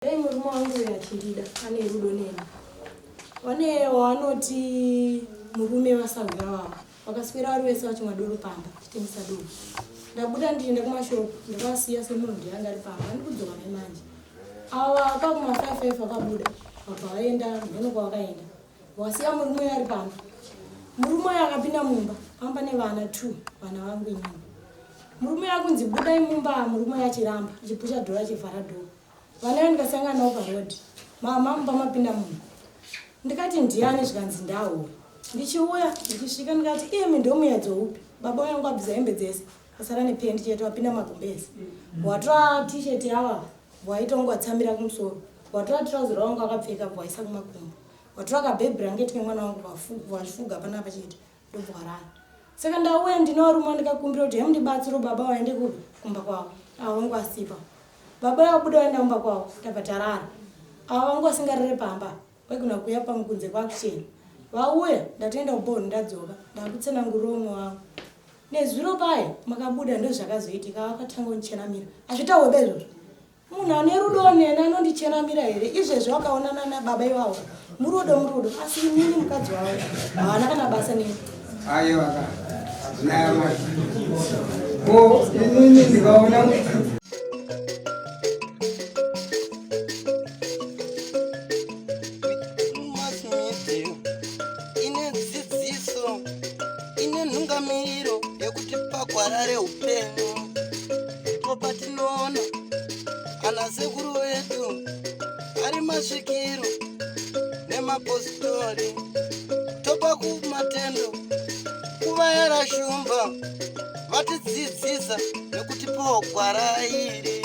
Dai murume wangu uyu achindida ane rudo neni. Vane waanoti murume vasahwira vavo vakaswera vari vese vachimwa doro pamba vachitengesa doro. Ndabuda ndichienda kumashopu ndakavasiya semunhu ndiye anga ari pamba andiri kudzoka naye manje. Ava kakuma 55 vakabuda vabva vaenda mheno kwavakaenda. Wasiya murume uyo ari pamba. Murume uyo akapinda mumba pamba nevana two vana vangu inini. Murume uyo akunzi budai mumba murume uyo achiramba achipusha dhoo achivhara dhoo. Vana uyo ndikasangana navo paroad. Mama mumba mapinda munhu. Ndikati ndiani zvikanzi ndawo. Ndichiuya ndichisvika ndikati imi ndomuedzo upi? Baba uyo anga abvisa hembe dzese asara nependi chete wapinda magumbezi. Watora t-shirt yava waita kunge watsamira kumusoro. Watora trouser rawangu akapfeka waisa kumakumbo. Watora kabhebhi blanket kemwana wangu wafuga panapa chete ndobva warara. Saka ndauya ndine varume ndikakumbira kuti hemundibatsiro baba vaende kupi kumba kwavo. Avo vangu vasipa. Baba vabuda vaenda kumba kwavo tabva tarara. Avo vangu vasingarare pamba vaigona kuuya pangu kunze kwakuchena. Vauya ndatoenda kubhoni ndadzoka ndakutsanangurira umwe wangu. Nezuro paye makabuda ndozvakazoitika vakatanga kundichenamira. Hazvitaurwe izvozvo. Munhu ane rudo neni anondichenamira here izvezvi wakaonana nababa iwawo murudo murudo asi inini mukadzi wavo hawana kana basa neni. Aiwa ka naya ko inini ndikaona kuti ine dzidziso ine nhungamiro yekutipa gwara reupenyu ndipo patinoona ana sekuru vedu ari masvikiro nemapositori topa kumatendo kuvayera shumba vatidzidzisa nekutipawo gwara iri.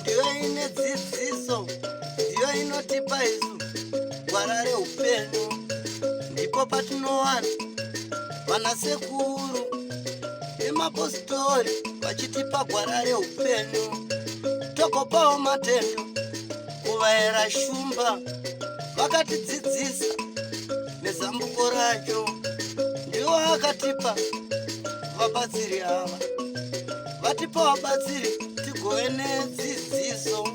Ndiyo ine dzidziso, ndiyo inotipa isu gwara reupenyu. Ndipo patinowana vanasekuru nemapositori vachitipa gwara reupenyu, togopawo matendo kuvaera shumba vakatidzidzisa nezambuko racho ndiwo akatipa vabatsiri ava vatipa vabatsiri tigove nedzidziso.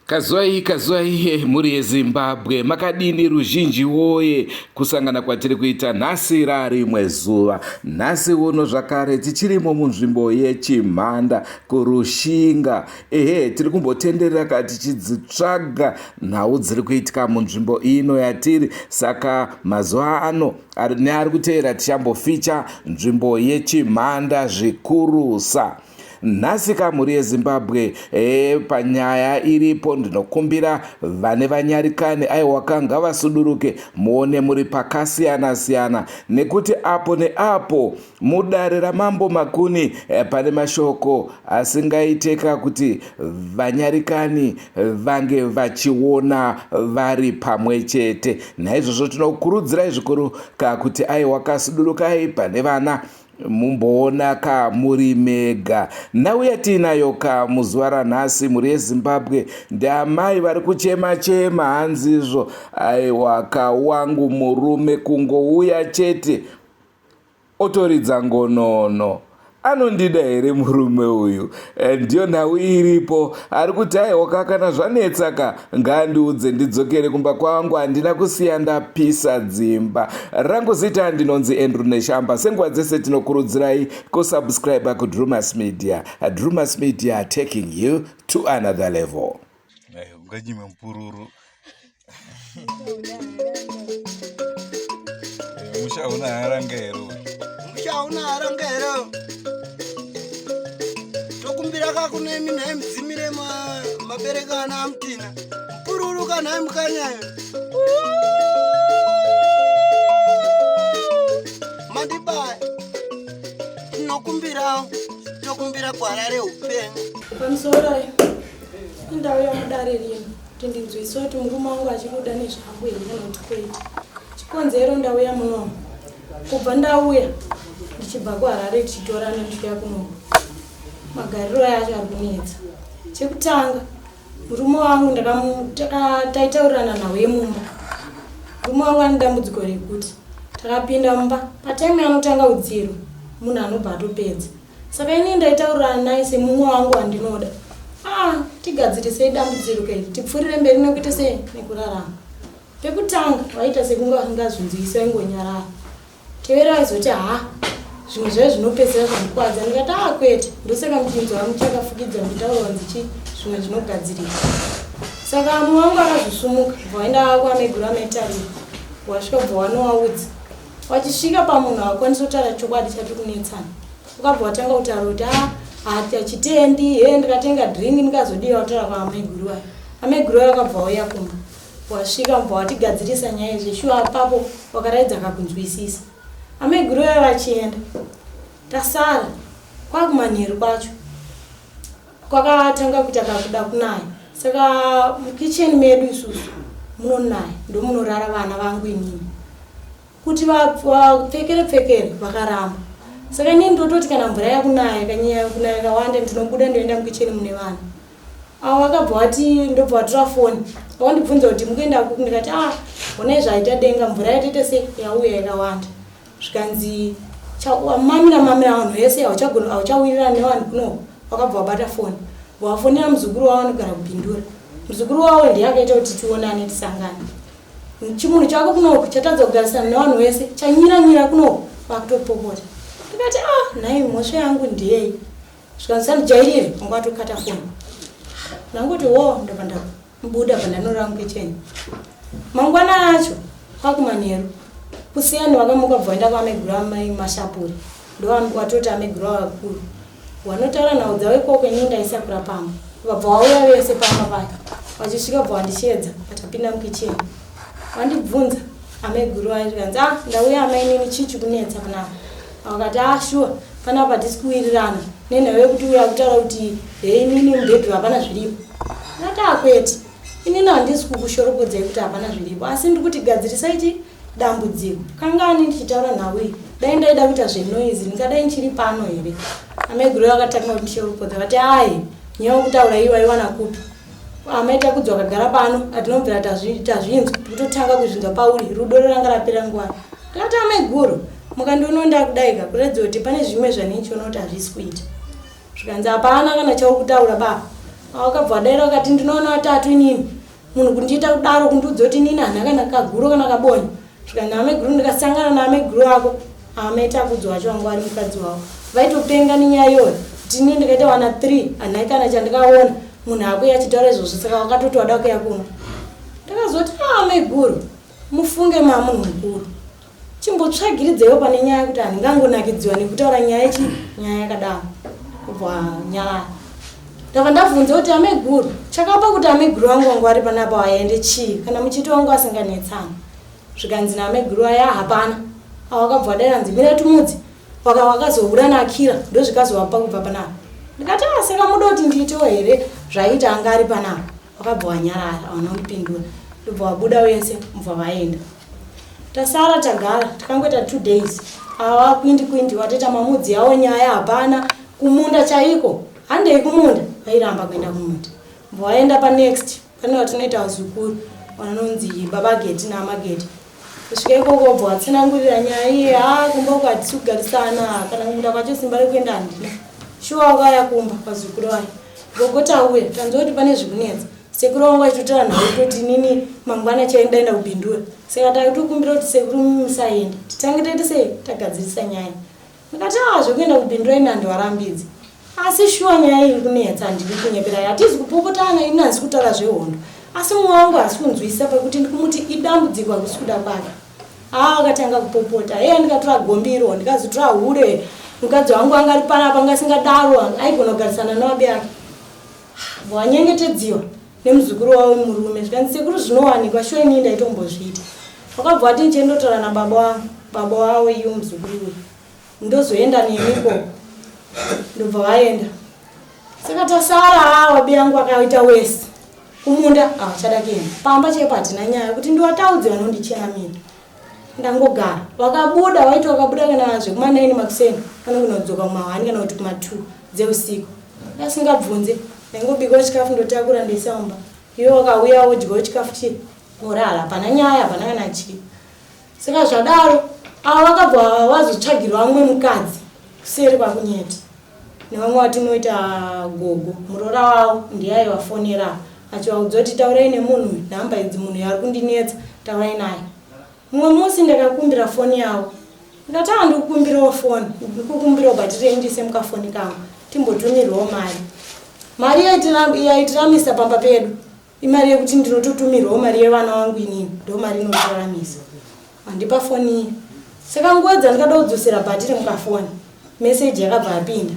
Kazwai kazwai mhuri yeZimbabwe makadini ruzhinji woye kusangana kwatiri kuita nhasi rarimwe zuva nhasi uno zvakare tichirimo munzvimbo yeChimhanda kuRushinga Ehe, tiri kumbotenderera ka tichidzitsvaga nhau dziri kuitika munzvimbo ino yatiri. Saka mazuva ano neari kuteera tichamboficha nzvimbo yeChimhanda zvikurusa. Nhasi ka mhuri yeZimbabwe e, panyaya iripo ndinokumbira vane vanyarikani aiwaka ngavasuduruke muone muri pakasiyana siyana nekuti apo neapo Mudare raMambo Makuni eh, pane mashoko asingaiteka kuti vanyarikani vange vachiona vari pamwe chete. Naizvozvo tinokurudzirai zvikuru ka kuti aiwa kasudurukai pane vana mumboona ka muri mega. Nhau yatiinayo ka muzuva ranhasi mhuri yeZimbabwe ndiamai vari kuchema chema hanzizvo aiwa ka wangu murume kungouya chete Otoridza ngonono. Anondida here murume uyu? Eh, ndiyo nhau iripo. Ari kuti aiwa kana zvanetsa ka ngaandiudze ndidzokere kumba kwangu handina kusiya ndapisa dzimba. Rangu zita ndinonzi Andrew Neshamba. Senguva dzese tinokurudzirai kusubscribe kuDrumas Media. Drumas Media taking you to another level. Eh, unganyime mupururu Musha hauna haranga here? Musha hauna haranga here? Tokumbira ka kune imi nhai mudzimire mabereka ana amutina. Mupururu ka nhai mukanyayo. Mandibaya. Tinokumbirawo tokumbira gwara reupenyu. Pamusoro indau yamudare rino. Kuti ndinzwise kuti murume wangu achiri kuda nezvangu here kana kuti kwete. Chikonzero ndauya munomu. Kubva ndauya ndichibva kuHarare tichitorana ndichiuya kunoku. Magariro acho ari kunetsa. Chekutanga Murume wangu taitaurirana nhau yemumba. Murume wangu ane dambudziko rekuti takapinda mumba pataimu yaanotanga udziro munhu anobva atopedza. Saka ini ndaitaurirana naye semumwe wangu wandinoda. Ah, tigadzirisei dambudziko iri tipfuurire mberi nekuita sei nekurarama. Pekutanga vaita sekunge vasingazvinzwisi vaingonyarara. Tevere aizoti haa zvimwe zvaive zvinopedzisira zvandikwadza ndikati aa kwete ndosaka muchinzwa muchakafukidza muchitaura kunzi chi zvimwe zvinogadzirika saka mumwe wangu akazosumuka bva waenda kwamaiguru amaitarira wasvika bva wanowaudza wachisvika pamunhu akwanisa kutaura chokwadi chatiri kunetsana ukabva watanga kutaura kuti a hachitendi he ndikatenga drink ndikazodiwa kutaura kwaamaiguru wayo amaiguru wayo akabva wauya kumba Wasvika mubva watigadzirisa nyaya izvi shuwa apapo wakaraidza kakunzwisisa. Amaiguru vaiva vachienda. Tasara kwakumanheru kwacho kwakatanga kuita kakuda kunaya saka mukitchen medu isusu munonaya ndomunorara vana vangu inini kuti vapfekere pfekere vakaramba saka inini ndototi kana mvura yakunaya kanyaya kunaya yakawanda ndinobuda ndoenda mukitchen mune vana Avo vakabva vati ndobva vatora foni vakandibvunza kuti mukuenda kupi ndikati ah honai zvaita denga mvura yatoita se yauya yakawanda zvikanzi mamira mamira vanhu vese hauchawirirana nevanhu kuno vakabva vabata foni vafonera muzukuru wavo anogara kupindura muzukuru wavo ndiye akaita kuti tionane tisangane chimunhu chako kunoku chatadza kugarisana nevanhu vese chanyira nyira kunoku vakutopopota ndikati ah nhai mhosva yangu ndiyei Zvikanzi sandijairire wanga watokata foni. Ndangoti wo ndobva ndabuda bva ndanorara mukicheni. Mangwana acho kwakumanheru kuseni vakamuka bva vaenda kwaamaiguru amai Mashapuri ndowatoti amaiguru vakuru wanotaura nhau dzavo ikoko ini ndaisakura pamba vabva vauya vese pamba paya vachisvika bva vandisheedza vatapinda mukicheni vandibvunza amaiguru vaye zvikanzi ah ndauya amainini chii chikunetsa panapa Vakati ah sure panapa hatisi kuwirirana nenhau yekuti uyo akutaura kuti hei inini mubhedhuru hapana zviripo. Ndakati ah kwete inini handisi kukushoropodzai kuti hapana zviripo asi ndiri kuti gadzirisai chi dambudziko. Kangani ndichitaura nhau iyi dai ndaida kuita zvenoise ndingadai ndichiri pano here? Amaiguru vakatanga kundishoropodza vati ayi nyaya yokutaura iyi waiwana kupi? Amai Takudzwa vakagara pano atinobvira tazvinzwa kutotanga kuzvinzwa pauri rudo ranga rapera nguva ndakati amai guru mukandionawo ndakudaika kuratidza kuti pane zvimwe zvandinchiona kuti hazvisi kuita zvikanzi hapana kana chauri kutaura baba wakabva wadaira wakati ndinoona vatatu inini munhu kundiita kudaro kundiudza kuti inini hana kana kaguro kana kabonyo zvikanzi amai guru ndikasangana naamai guru ako Amai Takudzwa wacho vanga vari mukadzi wavo vaitopenga nenyaya iyoyo kuti ini ndikaita vana 3 hanai kana chandikaona munhu akuya achitaura izvozvo saka wakatoti wada kuya kuno ndakazoti ah maiguru mufunge mamunhu mukuru chimbotsvagiridzaiwo pane nyaya kuti handingangonakidziwa nekutaura nyaya ichi nyaya yakadaro kubva nyaya ndabva ndabvunza kuti amaiguru chakapa kuti amaiguru vangu vangu vari panapa vaende chii kana muchiti wangu asinganetsana Zvikanzi naamaiguru aya hapana. Avo vakabva vadai vanzi mira tumudzi. Waka wakazohura naAkira ndozvikazovapa kubva panapa. Ndikati ah saka muda kuti ndiitewo here zvaiita anga ari panapa. Wakabva wanyarara hawana kundipindura. Ndobva wabuda wese mubva vaenda. Tasara tagara takangoita 2 days. Ava kwindi kwindi watoita mamudzi yawo nyaya hapana kumunda chaiko. Handei kumunda vairamba kuenda kumunda. Mubva vaenda panext Pane vatinoita vazukuru vanonzi baba Geti naamageti. Kusvika ikoko wobva watsanangurira nyaya iye haa kumba uko hatisi kugarisana kana kumunda kwacho simba rekuenda handina. Shuwa wakauya kumba vazukuru vayo. Gogo tauya tanzwa kuti pane zvikunetsa. Sekuru vangu vachitotaura nhau kutoti inini mangwana chaendaenda kubindura. Saka takutokumbira kuti sekuru musaende titange taita sei tagadzirisa nyaya. Ndikati ah zvekuenda kubindura ini handivarambidzi. Asi shuwa nyaya iri kunetsa handidi kunyeperai hatizi kupopotana ini handisi kutaura zvehondo. Asi mumwe wangu haasi kunzwisisa pekuti ndikumuti idambudziko hakusi kuda kwake. Ah akatanga kupopota. Heya ndikatora gombiro ndikazotora hure. Mukadzi wangu anga ari panapa anga asingadaro aigona kugarisana nevabi ake. Wanyengetedziwa nemuzukuru wavo murume zvikanzi sekuru zvinowanikwa shuwa inini ndaitombozviita. Wakabva wati ndichendotaura nababa wangu baba wavo iyo muzukuru uyu ndozoenda nemi ikoko ndobva vaenda saka tasara hawa biyangu akaita wese kumunda havachada kuenda pamba chaipo hatina nyaya kuti ndiwataudze vanondichenamira ndangogara vakabuda vaiti vakabuda kana zvekuma 9 makuseni vanogona kudzoka kuma 1 kana kuti kuma 2 dzeusiku asingabvunze. Ndaingobikawo chikafu ndotakura ndoisa mumba. Iwe wakauya wodyawo chikafu chii worara, hapana nyaya, hapana kana chii. Saka zvadaro ava vakabva vazotsvagirwa vamwe mukadzi kuseri kwakunyeti nevamwe vatinoita gogo muroora wavo ndiye aivafonera achivaudza kuti taurai nemunhu uyu nhamba idzi munhu uyu ari kundinetsa taurai naye. Mumwe musi ndakakumbira foni yavo ndikati ah ndikukumbirawo foni ndikukumbirawo bhatiri renyu ndiise mukafoni kangu timbotumirwawo mari. Mari yaitiramisa pamba pedu imari yekuti ndinototumirwawo mari yevana vangu inini ndo mari inotiraramisa. Vandipa foni iya saka nguva dzandikada kudzosera bhatiri mukafoni meseji yakabva yapinda.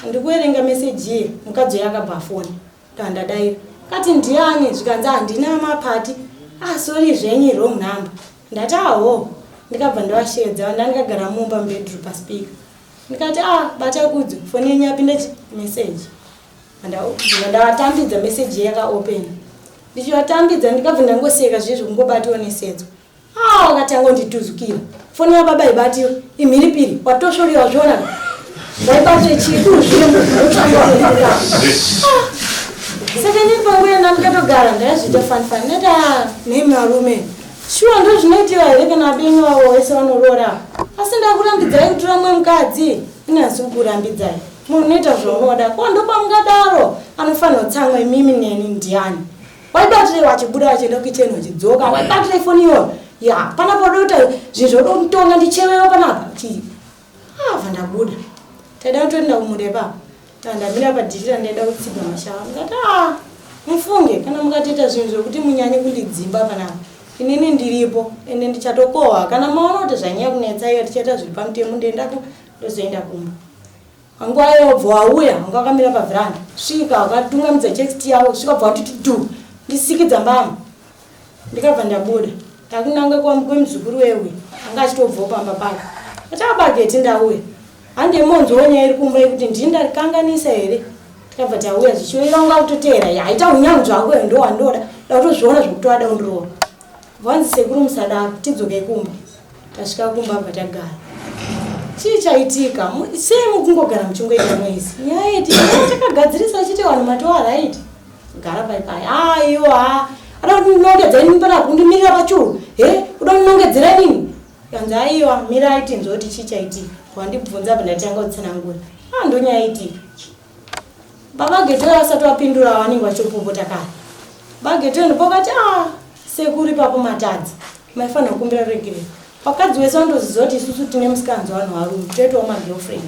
Ndikuverenga meseji iye mukadzi uya akabva afona. Ndandadaira kati ndiani zvikanzi handina mapati ah sorry zvenyu wrong number ndati aho ndikabva ndavasheedza ndandikagara mumba mubedroom paspeaker ndikati ah bata kudzo foni yenyu yapinda chi message ndavatambidza message yakaopen ndichivatambidza ndikabva ndangoseka zviye zvekungobatiwa nesedzo Ah, wakatanga kundituzukira. Foni yababa ibatiwe imhiripiri watosvoriwa wazviona waibate chidu zvino ah, saka inini panguva ndikatogara ndakazviita fani fani ndati ah, nei varume shuwa ndo zvinoitiwa here kana abenyu avo vese vanoroora asi ndakurambidzai kutora mumwe mukadzi ini hasi kukurambidzai munhu unoita zvaunoda ko ndopamungadaro anofanira kutsamwa imimi neni ndiani Waibatirei wachibuda wachienda kukicheni wachidzoka waibatirei foni iyoyo ya panapa uda kuita zvinhu zvoda kunditonga ndichewewo panapa chii ah ndabuda taida kutoenda kumunda ipapo ndamira padhishira ndaida kutsiga mashava ndikati ah mufunge kana mukatoita zvinhu zvekuti munyanye kundidzimba panapa inini ndiripo ende ndichatokohwa kana maona kuti zvanyanya kunetsa iyo tichaita zviri pamutemo ndoenda ndozoenda kumba Nguva iyo bva wauya wanga wakamira pavheranda svika wakatungamidza chest yavo svika bva watiti dhu ndisikidza mbama ndikabva ndabuda ndakunanga kwemuzukuru wewe anga achitobvawo pamba pake achabageti ndauya hande monzwawo nyaya iri kumba yekuti ndini ndarikanganisa here tikabva tauya zvichiwira unga kutoteera yaita unyanzvi hako ndo wandoda dakutozviona zvekuti wada kundiroora Vanzi sekuru musadaro tidzokei kumba. Tasvika kumba bva tagara. Chii chaitika? Sei mukungogara muchingoita noise? Nyaya yeti takagadzirisa chete vanhu matova right. Gara pai pai. Ah iyo ah. Ada kundinongedza inini pana kundimirira pachuru. He? Uda kundinongedzera inini? Kanzi aiwa mirai tinzwe kuti chii chaitika. Wandibvunza bva ndatanga kutsanangura. Ah ndonyaya itika. Baba Getero vasati vapindura vanenge vachopopota kare. Baba Getero ndipo vakati ah sekuru ipapo matadza. Maifanira kukumbira ruregerero. Vakadzi wese vanotoziva kuti isusu tine musikanzwa vanhu varume toitawo magirlfriend.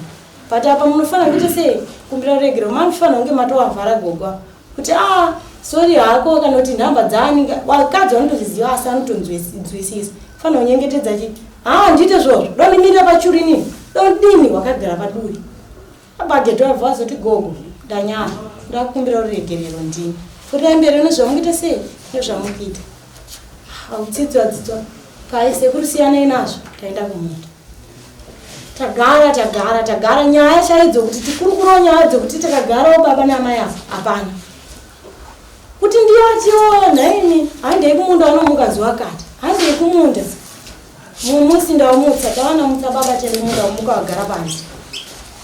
But apa munofanira kuita sei kumbira ruregerero manofanira kunge matovavhara gogo kuti ah sorry hako kana kuti nhamba dzaani vakadzi vanotozviziva asi anotonzwisisa fanira kunyengetedza chi haa ndiite zvozvo dondimirira pachuru inini dondini wakagara paduri Abagedhi vabva vazoti gogo ndanyara ndakumbira ruregerero ndini pfuurirai mberi nezvamukuita sei nezvamukuita autsidzwa dzidzwa kai sekuru siyanai nazvo taenda kumunda tagara tagara tagara nyaya chaidzo kuti tikurukurawo nyaya dzekuti takagarawo baba naamai ava hapana kuti ndiyotiwo nhaimi handei kumunda vanomuka zuva kati handei kumunda Mumusi ndaumutsa tawana mutsa baba tende munda umuka wagara panze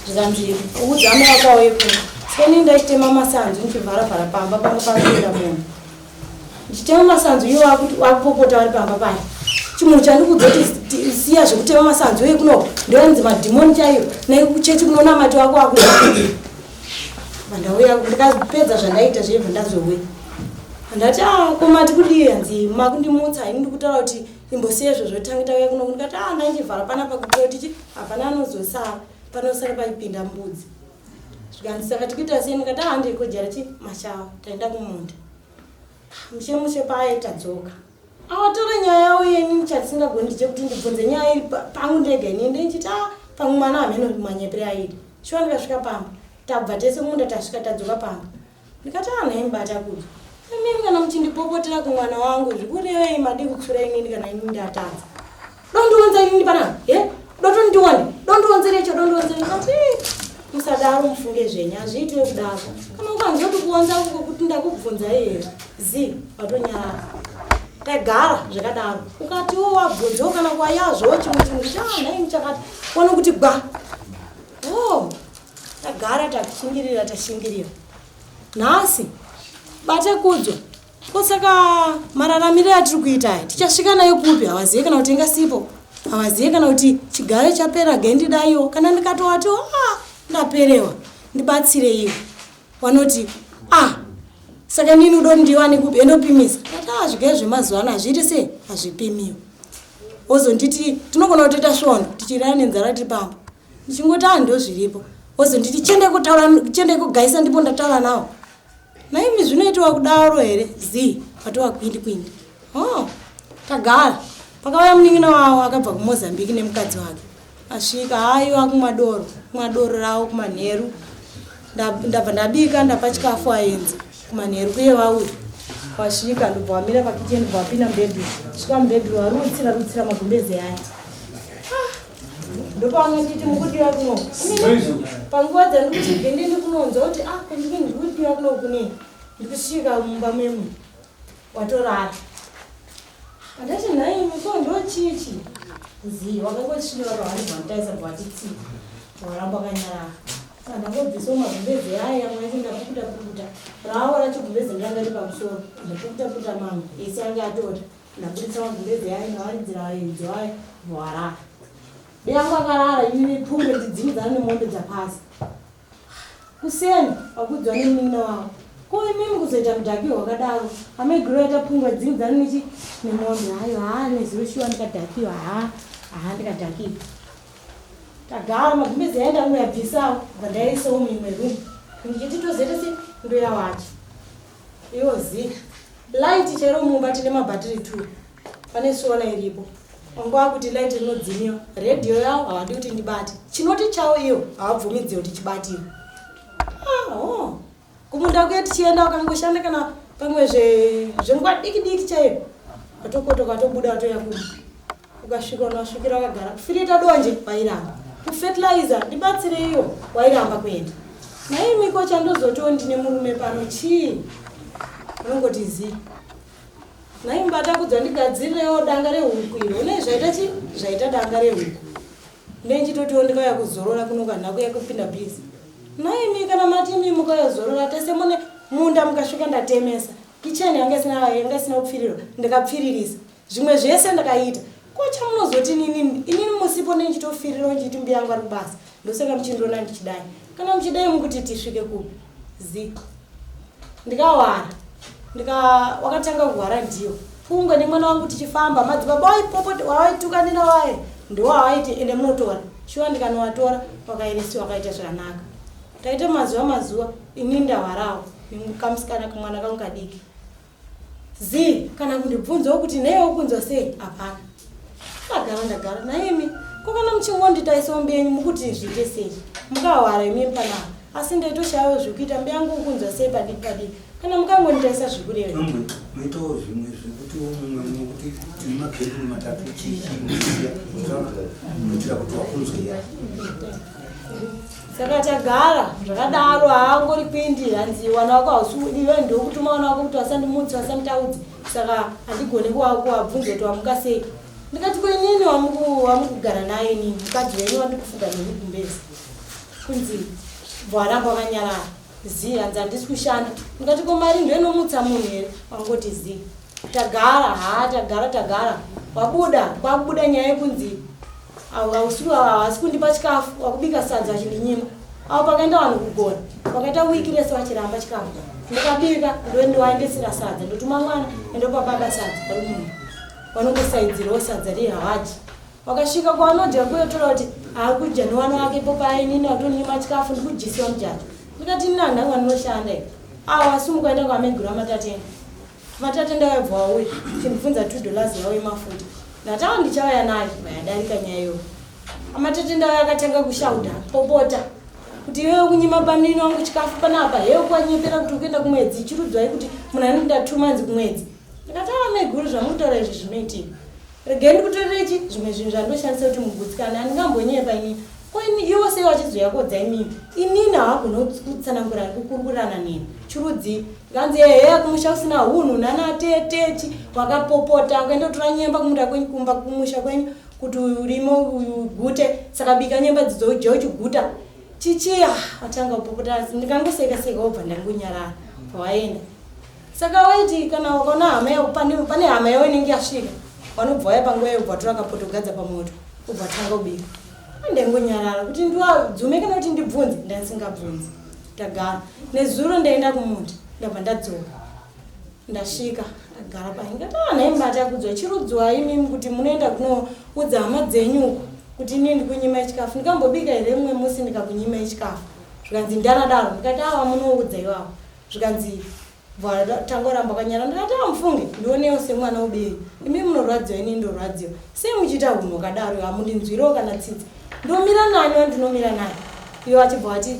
zvikanzi uudza amai wako auye kuno seni ndaichitema masanzu ndichivhara vhara pamba panga pakuenda munhu ndichitema masanzu iwo wakupopota vari pamba paya chimunhu chandikuudza kuti siya zvekutema masanzu uye kuno ndoyanzi madhimoni chaiyo nekuchechi kunonamati wako wakuda ndauya ndikapedza zvandaita zviye ndazouya ndati ah ko mati kudii hanzi makundimutsa ini ndikutaura kuti imbosiya izvozvo tange tauya kuno ndikati ah ndaichivhara panapa kuitira kuti chi hapana anozosara panosara paipinda mbudzi zvikanzi saka tikuita sei ndikati ah ndikojara chi mashawa taenda kumunda mushe mushe paye tadzoka awatora nyaya yavo yeni chandisingagoni ndechekuti ndibvunze nyaya iri pangu ndega ini ndichiti ah pamwe mwana hameno manyepere aida shuwa ndikasvika pamba tabva tese kumunda tasvika tadzoka pamba Ndikati ah nhai mubata kudzo. Imimi kana muchindipopotera kumwana wangu zvikurevei madii kutsura inini kana inini ndatadza. Dondiunza inini panapa he dotondione dondiunzire icho dondiunzire ndikati eh, musadaro mufunge zvenyu hazviitiwe kudaro kana ukanzwa kuti kuonza kuti ndakubvunza here zi watonyarara tagara zvakadaro ukatiwo wabvunzawo kana kwayazvowo chimwe chinhu kuti ah nhai muchakati one kuti gwa oh tagara tashingirira tashingirira. Nhasi bate kudzwa ko saka mararamire atiri kuita aya tichasvika nayo kupi? Havazive kana kuti ingasipo, havazive kana kuti chigare chapera gendidaiwo kana ndikatowatiwo ah, ndaperewa ndibatsireiwo. Vanoti ah, saka inini udo ndiwane kupi endopimisa. Ndati ah, zvigare zvemazuva ano hazviiti sei, hazvipimiwe. Wozonditi tinogona kutoita svondo tichirara nenzara tiri pamba, ndichingoti ah, ndo zviripo. Wozonditi chiende kutaura, chiende kugaisa, ndipo ndataura nawo. Naimi zvinoitiwa kudaro here? Zii watova kwindi kwindi. Oh, tagara. Pakauya munin'ina wavo akabva kuMozambique nemukadzi wake. Asvika haiwa kumwa doro, kumwa doro ravo kumanheru. Ndabva ndabika ndapa chikafu aenzi kumanheru kuye vauya. Wasvika ndobva wamira pakicheni ndobva wapinda mubedroom. Svika mubedroom warutsira rutsira magumbeze aya. Ndopanga nditi mukudiwa kuno. Panguva dzandikuti bvende ndikunonzwa kuti ah kundiki ndikudiwa kuno kune. Ndikusvika mumba memu. Watorara. Andati nhaimi ko ndochichi. Zii wakangosvika vakahwani bvantaisa bwatitsi. Waramba wakanyarara. Saka ndangobvisawo magumbeze aya amwe acho ndapukuta pukuta. Rawo racho gumbeze ndanga riri pamusoro. Ndapukuta pukuta mamwe. Ese anga atota. Ndaburitsa magumbeze ayo ndawaridzira vaenzi vayo voarara. Yangu akarara ini nepungwe ndidzimidzana nemombe dzapasi. Kuseni wakudzwa nemunin'ina wavo. Ko imimi kuzoita mudhaki wakadaro. Amaiguru vaita pungwe dzimidzana nechi nemombe. Hayo haa nezuro shuwa ndikadhakiwa haa haa ndikadhakiwa. Tagara magumbeze aenda kuyabvisawo bva ndaisawo muimwe room. Ndichiti tozoita se ndoya wacho. Iwo zi. Light chero mumba tine mabhatiri 2. Pane solar iripo. Wangu kuti light rinodzimiwa. Radio yavo havadi kuti ndibate. Chinoti chavo iyo havabvumidze kuti chibatiwe. Ah, oh. Kumunda kuye tichienda ukangoshanda kana pamwe zvenguva diki diki chaiyo. Watokotoka watobuda watoya kumba. Ukasvika unasvikira wakagara. Kufirita donje wairamba. Kufertilizer ndibatsireiwo wairamba kuenda. Naimi ko chandozotiwo ndine murume pano chii? Unongoti zii. Nhai mbatakudza ndigadzirirewo danga rehuku iro. Une zvaita chi? Zvaita danga rehuku. Nenchitotiwo ndikauya kuzorora kuno kana kuya kupinda busy. Nhaimi kana mati imi mukauya kuzorora tese mune munda mukasvika ndatemesa. Kitchen yanga isina yanga isina kupfirirwa ndikapfiririsa. Zvimwe zvese ndakaita. Ko chamunozoti inini inini musipo nenchitofirirawo nchiti mbuya yangu ari kubasa. Ndosaka muchindiona ndichidai. Kana muchidai mukuti tisvike kupi? Zi. Ndikawara. Ndika wakatanga kuhwara ndiyo. Pungwe nemwana wangu tichifamba madzibaba waipopoti wawaitukanira waye ndiwo awaiti ende munotora. Shuwa ndikanowatora wakairisiwa wakaita zvakanaka. Taita mazuva mazuva ini ndahwarawo nekamusikana kamwana kangu kadiki. Zii kana kundibvunzawo kuti nei wakunzwa sei hapana. Ndagara ndagara naimi ko kana muchingonditaisawo mbenyu mukuti zviite sei mukahwara imimi panapa asi ndaitoshayawo zvekuita mbeyangu ukunzwa sei padiki padiki kana mukangonditaisa zvekureva. Pamwe moitawo zvimwe zvekutiwo mumwe mukuti tine mabedroom matatu chii chii kuitira kuti wakunzwe ya. Saka tagara zvakadaro haangori kwindi hanzi wana wako hausi iwe ndokutuma wana wako kuti wasandimutse wasanditaudze saka handigoni kuwabvunza kuti wamuka sei ndikati ko inini wamukugara naye inini mukadzi wenyu wandikufuga nemi gumbezi kunzi bwaramba wakanyarara zii hanzi handisi kushanda ndikati ko mari ndoinomutsa munhu here wangoti zii tagara haa tagara tagara wabuda kwakubuda nyaya yekunzi hausi kundipa chikafu wakubika sadza achindinyima avo pakaenda vanhu kugona vakaita wiki rese vachiramba chikafu ndikabika ndondiwaendesera sadza ndotuma mwana endopa baba sadza vari mumba vanongosaidzirawo sadza riye hawadyi wakasvika kwaanodya kuyotora kuti haakudya newana wake popa inini watonyima chikafu ndikudyisiwa mujato ndikati ini handangu andinoshanda avo asumuka enda kwameguru amatatenda Matatenda wabva wauya chindibvunza $2 yavo yemafuta ndatawa ndichauya nayo vayadarika nyaya iyoyo. Amatatenda waya akatanga kushauda popota kuti iwewe kunyima bamunini wangu chikafu panapa heyo kwanyepera kuti ukuenda kumwedzi chirudzwai kuti munhu anoenda 2 months kumwedzi. Ndikati awa maiguru zvamukutaura izvi zvinoitika. Regai ndikutorere chi zvimwe zvinhu zvandoshandisa kuti mugutsikane handingambonyepa inini. Ko ini ivo sei vachizouya kodza imimi? Inini havagone kutsanangura kukurukurirana neni. Chirudzii? Nganzi ehe kumusha kusina hunhu nana tete chi wakapopota ukaenda kutora nyemba kumunda kwenyu kumba kumusha kwenyu kuti urime ugute saka bika nyemba dzidzo udye uchiguta chichi ah watanga kupopota ndikangoseka seka wobva ndangonyarara. Vaenda. Saka waiti kana ukaona hama yako pane pane hama yavo inenge yasvika, vanobva vauya panguva iyo ubva watora kapoto kugadza pamoto, ubva watanga kubika. Ndaingonyarara kuti ndiwadzume kana kuti ndibvunze, ndandisingabvunzi. Ndagara. Nezuro ndaenda kumuti, ndabva ndadzoka. Ndasvika, ndagara paye. Ndikati ah nhai mubati akudzwa chirudzwai imimi kuti munoenda kunoudza hama dzenyu uko kuti inini ndikunyimai chikafu. Ndikambobika here mumwe musi ndikakunyimai chikafu? Zvikanzi ndanadaro. Ndikati awa munoudza iwawo. Zvikanzi tanga uramba wakanyara. Ndikati ah mufunge ndionewo semwana ubei. Imi munorwadziwa ini ndorwadziwa. Sei muchiita hunhu hwakadaro hamundinzwirewo kana tsitsi. Ndomira nani wandinomira naye? Iwo achibva wati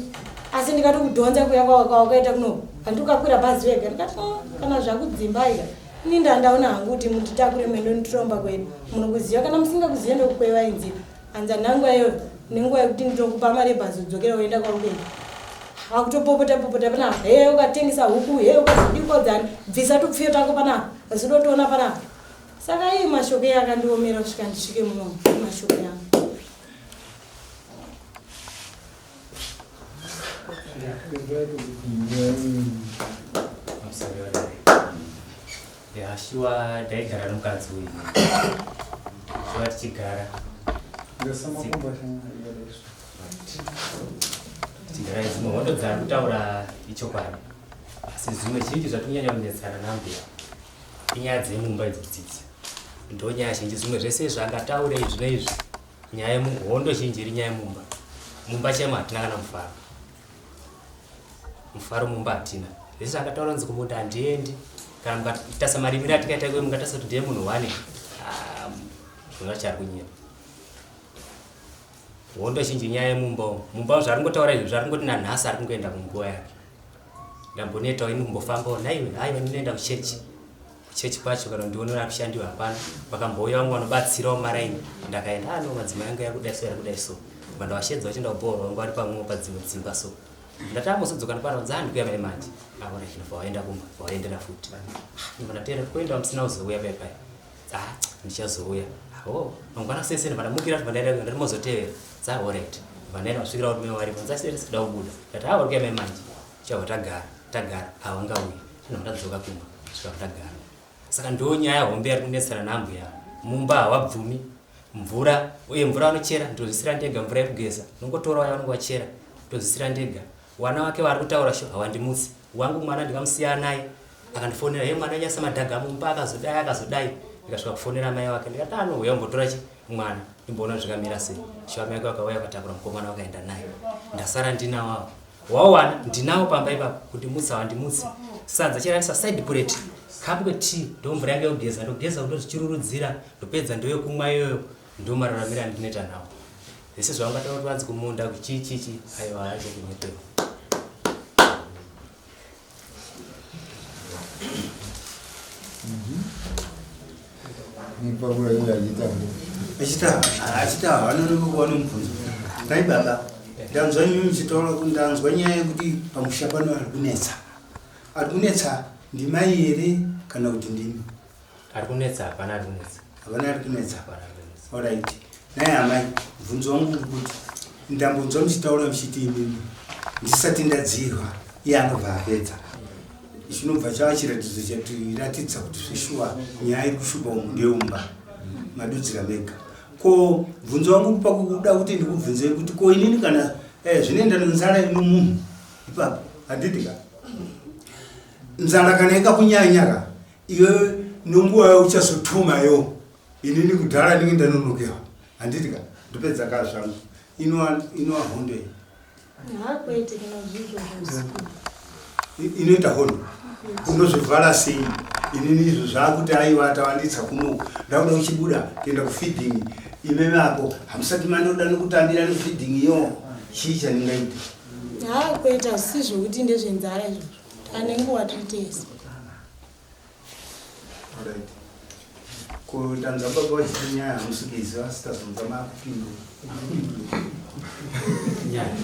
asi ndikatokudhonza kuya kwawakaita kuno handi ukakwira bhazi wega. Ndikati kana zvakudzimba ika ini ndandaona hangu kuti munditakure muende nditoromba kwedu. Munokuziva kana musingakuzive ndokukweva inzira. Hanzi handina nguva iyoyo nenguva yekuti ndinokupa mari yebhazi udzokera woenda kwauri. Akutopopota popota panapa. Hee ukatengesa huku, hee ukazodikodzani, bvisa tupfiyo tako panapa. Zinotoona panapa. Saka iyi mashoko iye akandiomera kusvika ndisvike muno mashoko yangu. Ya shuwa ndaigara nomukadzi uyu. Shuwa tichigara. Tichigara dzimwe hondo dzaari kutaura ichokwadi. Asi zvimwe zhinji zvatikunyanya kunetsana nambuya inyaya dzemumba idzi dzidzi. Ndonyaya zhinji zvimwe zvese zvangataure izvi neizvi. Nyaya yemuhondo zhinji iri nyaya yemumba. Mumba chaimo hatina kana mufaro. Mufaro mumba hatina. Zvese zvakataura kunzi kumunda handiendi. Kana mukatasa marimiro atikaita ikweyo mungatasa kuti ndiye munhu one. Ah, munhu wacho ari kunyepa. Hondo zhinji nyaya yemumba umu. Mumba umu zvaari kungotaura izvi zvaari kungoti nanhasi ari kungoenda kunguva yake. Ndambonetawo ini kumbofambawo nhaiwe haiwa ndinoenda kuchechi. Kuchechi kwacho kana ndionera kushandiwa hapana. Vakambouya vamwe vanobatsirawo mumaraini ndakaenda ah no madzimai angu yakudai so yakudai so. Ndobva ndavashedza vachienda kubhohoro vangu vari pamwewo padzimwe dzimba so. Ndati ambozodzoka nepano dza ndikuya mai manje. Aona ndobva vaenda kumba vaendera futi. Ndobva ndateera kuenda musina kuzouya paya paya. Ah ndichazouya. Oh mangwana sese ndobva ndamukira ndobva ndaenda ndati mozotevera. Dza alright. Ndobva ndaenda kusvikira varume varipo. Nzasere sikuda kubuda. Ndati ah uri kuya mai manje. Chabva tagara tagara havangauyi. Ndobva ndadzoka kumba svika ndagara. Saka ndo nyaya hombe yari kunetsana naambuya. Mumba hawabvumi mvura uye mvura vanochera ndozvisira ndega mvura yekugeza nongotora vaya vanonge vachera ndozvisira ndega. Wana wake waari kutaura sho hawandimutsi. Wangu mwana ndikamusiya naye akandifonera he mwana nyasa madhaga mumba akazodai akazodai ndikasvika kufonera mai wake ndikati anouya umbotora chi mwana ndimboona zvakamira sei. Sho amai wake vakauya vakatakura mukomana vakaenda naye ndasara ndinawo Wawana ndinawo pamba ipapo kundimutsa wandimutsi sadza cheraisa side plate cup tea ndomvura yangu yekugeza ndogeza ndozvichirurudzira ndopedza ndoyekumwa iyoyo ndomararamiro andinoita nawo zvese zvavangataura kuti vanzi kumunda kuchii chichi aiwa hacho kunyepewa Achita havanonoka kuva nomubvunzo. Nhai baba, ndanzwa imi muchitaura kuti ndanzwa nyaya yekuti pamusha pano ari kunetsa. Ari kunetsa ndimai here kana kuti ndimi? Ari kunetsa hapana ari kunetsa. Hapana ari kunetsa. Alright. Nhai amai, mubvunzo wangu uri kuti ndambonzwa muchitaura muchiti imimi ndisati ndadzirwa iye anobva apedza. Chinobva chava chiratidzo chatiratidza kuti zveshuwa nyaya iri kushupa umu ndeumba madudzira mega. Ko bvunzo wangu pakuda kuti ndikubvunzei kuti ko inini kana eh, zvinoenda nenzara ino munhu ipapo handiti ka nzara kana ikakunyanya ka iwe nonguva yauchazotuma yo inini kudhara ndinge ndanonokewa handiti ka ndopedza ka zvangu inoa hondo iyi inoita hondo unozvivhara sei inini izvo zvaakuti aiwa tawanditsa kunoku ndakuda kuchibuda kuenda kufeeding imeme apo hamusati manoda nokutambira nefeeding iyo chii chandingaita haa kwete hazvisi zvokuti ndezvenzara izvozvo tane nguva tiri tese Alright. Ko ndanzwa baba vachiti nyaya hamusi kuiziva asi tazonzwa makupindura. Nyaya.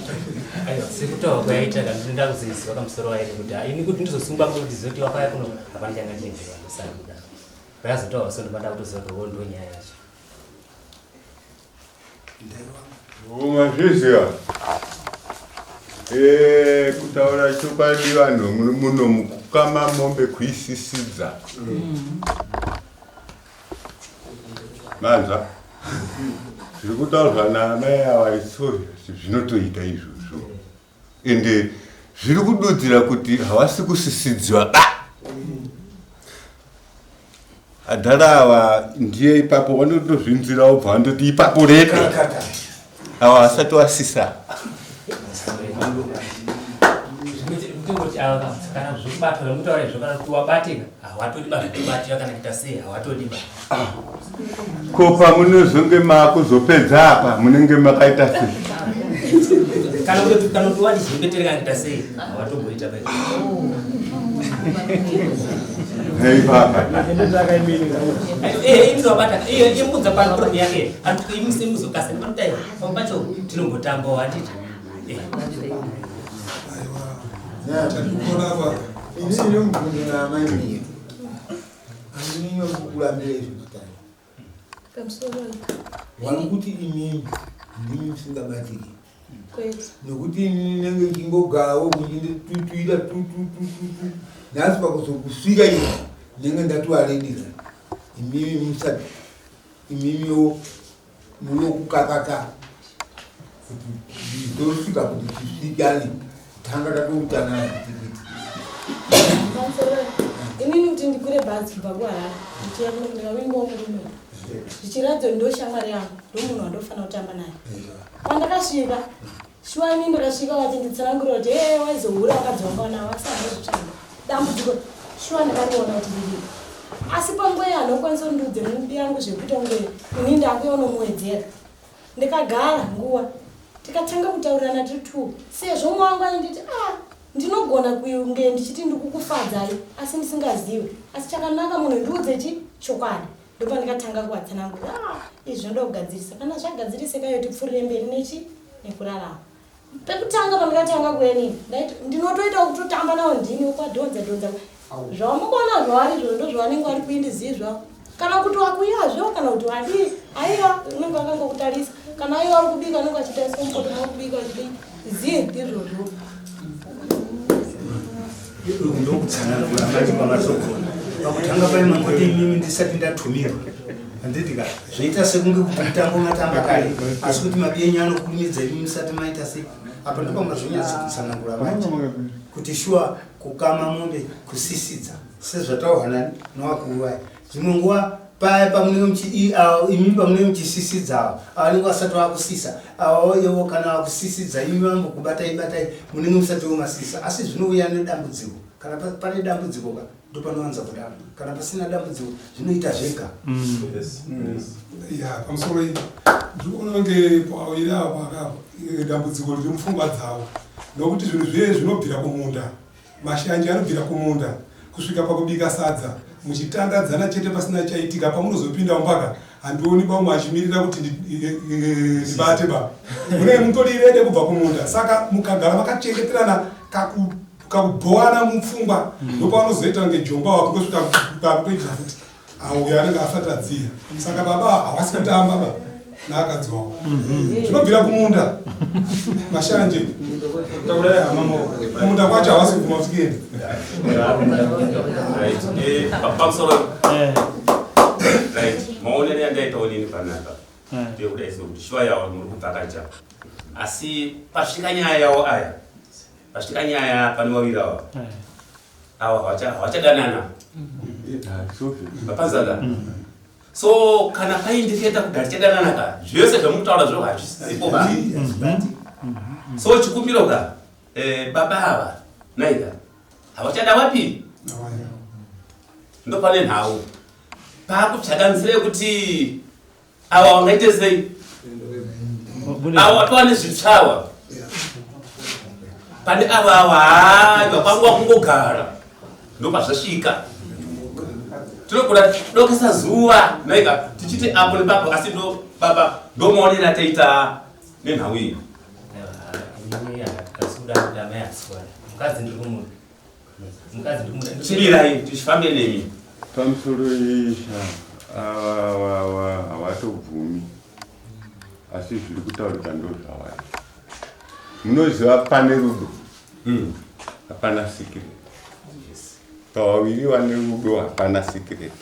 Aiwa, sekutaura kwayaita kana ndinoda kuzoiziva kamusoro wayo kuti ah, ini kuti ndizosungwa kuti zoti wakauya kuno hapana changa chinziva ndosaka kudaro. Vayazotaura so ndobada kutoziva kuti wo ndo nyaya yacho. Mazviziva. Eh, kutaura chokwadi vanhu muri muno mukukama mombe kuisisidza manzwa zviri kutaurwa naamai ava iso zvinotoita izvozvo ende zviri kududzira kuti havasi kusisidziwa ba adhara ava ndiye ipapo vanotozvinzira wobva vandoti ipapo reke ava vasati wasisa Kutongoti ava kana zvekubatwa zvekutaura izvo kana kuti wabatika hawatodi ba zvekubatira kana kuita sei hawatodi ba. Ko pamunozonge maakuzopedza apa munenge makaita sei? Kana kuti kana kuti wati zvembetere kana kuita sei hawatomboita ba. Hey baba. Eh, ini wabata. Iyo imudza pa group yake. Antu imuse muzokasa ndinotai. Pamwe pacho tinombotambawo handiti. Eh. Chandikuona apa Ini inomubvunzo naamai miri. Handinyanyo kukurambira izvo matari. Pamusoro Wari kuti imimi ndimi musingabatiki. kwete. Nokuti inini ndinenge ndichingogarawo muchinditutuira tututututu. Nhasi pakuzokusvika ino ndinenge ndatoaredira. Imimi musati imimiwo munokukakata kuti ndizosvika kuti tisvikane tanga tatoutanana tikiti. Pamusoro inini kuti ndikwire bhazi kubva kuHarare ndichiuya kuno ndikavingwawo murume zvichiradzo ndo shamwari yangu ndomunhu wandofanira kutamba naye pandakasvika shuwa inini ndakasvika vachinditsanangurira kuti ee waizohura vakadzi vanga navo asi handizvitsvanga dambudziko shuwa ndakariona kuti riripo asi panguva iyo handokwanisa kundiudze mubi yangu zvekuita kunge ini ndakuya unomuwedzera ndikagara nguva tikatanga kutaurirana tiri two sezvo mumwe wangu ainditi ah ndinogona kunge ndichiti ndikukufadzai asi ndisingazivi asi chakanaka munhu ndiudze chi chokwadi ndopandikatanga kuvatsanangurira ah izvi zvinoda kugadzirisa kana zvagadzirisekayo tipfuurire mberi nechi nekurarama pekutanga pandikatanga kuenini ndinotoita kutotamba nawo ndini ukwadhonza dhonza zvamukuona zvavari izvo ndo zvavanenge vari kuindizii zvavo kana kuti wakuyazvo kana kuti wadii aiwa unenge wakangokutarisa kana aiwa uri kubika unenge achitarisa mupoto makubika achidii zii ndizvozvo ndokutsanangura manje kwamazogona pakutanga paye mangoti imimi ndisati ndatumirwa handiti ka zvoita sekunge kuti mutambo matamba kare asi kuti mabienyu anokurumidza imi musati maita sei apa ndopamazonyatso kutsanangura manje kuti shuwa kukama mombe kusisidza sezvataurwa nani nowakuru vaya dzimwe nguva paya pamunenge imi pamunenge muchisisidza ava avanenge vasati vakusisa avawo ivo kana vakusisidza imi vambokubatai batai munenge musati vomasisa asi zvinouya nedambudziko kana pane dambudziko ka ndopanowanza kudaro kana pasina dambudziko zvinoita zvega mm. mm. ya pamusoro iyi ndiri kuona kunge pairi apa eh, dambudziko riri mupfungwa dzavo nokuti zvinhu zviye zvinobvira kumunda Mashanje anobvira kumunda kusvika pakubika sadza muchitandadzana chete pasina chaitika pamunozopinda mumba handioni baumwe achimirira kuti ndibate ba munenge mutori rede kubva kumunda saka mukagara makachengeterana kakubhowana mupfungwa ndopaunozoita kunge jongwa wakutosvika pakutoita futi auya anenge asati adziya saka baba havasi kutamba ba naakadzi wavo mhm. zvinobvira kumunda mashanje kumunda kwacho havasi kuguma kusvikeni eh, pamusoro eh. maonero andaitawo nini panapa eh. ndeyekuda izvo kuti shuwa yawo muri kubvakacha asi pasvika nyaya yawo aya pasvika nyaya pane vaviri awa awa hawachadanana vapanzaka so kana paindiketa kuti hatichadanana ka zvese zvamukutaura zvo hazvisipo ba so chikumbiro ka eh, baba ava naika havachada wapi ndopane nhau pakutsvaka nzira yekuti Awa wangaite sei? Awa watova nezvitsva awa. Pane ava awa haiwa kwangu wakungogara. Ndopazvasvika. Tinogona dokesa zuva naika tichiti apo nepapo asi ndo baba ndomaonera ataita nenhau iyi. Mukadzi ndiri kumuda. Chimirai tichifambe nemi. Pamusoro isha ava havatobvumi asi zviri kutaurika ndozvavari. Munoziva pane rudo hapana secret. Pavaviri vane rudo hapana secret.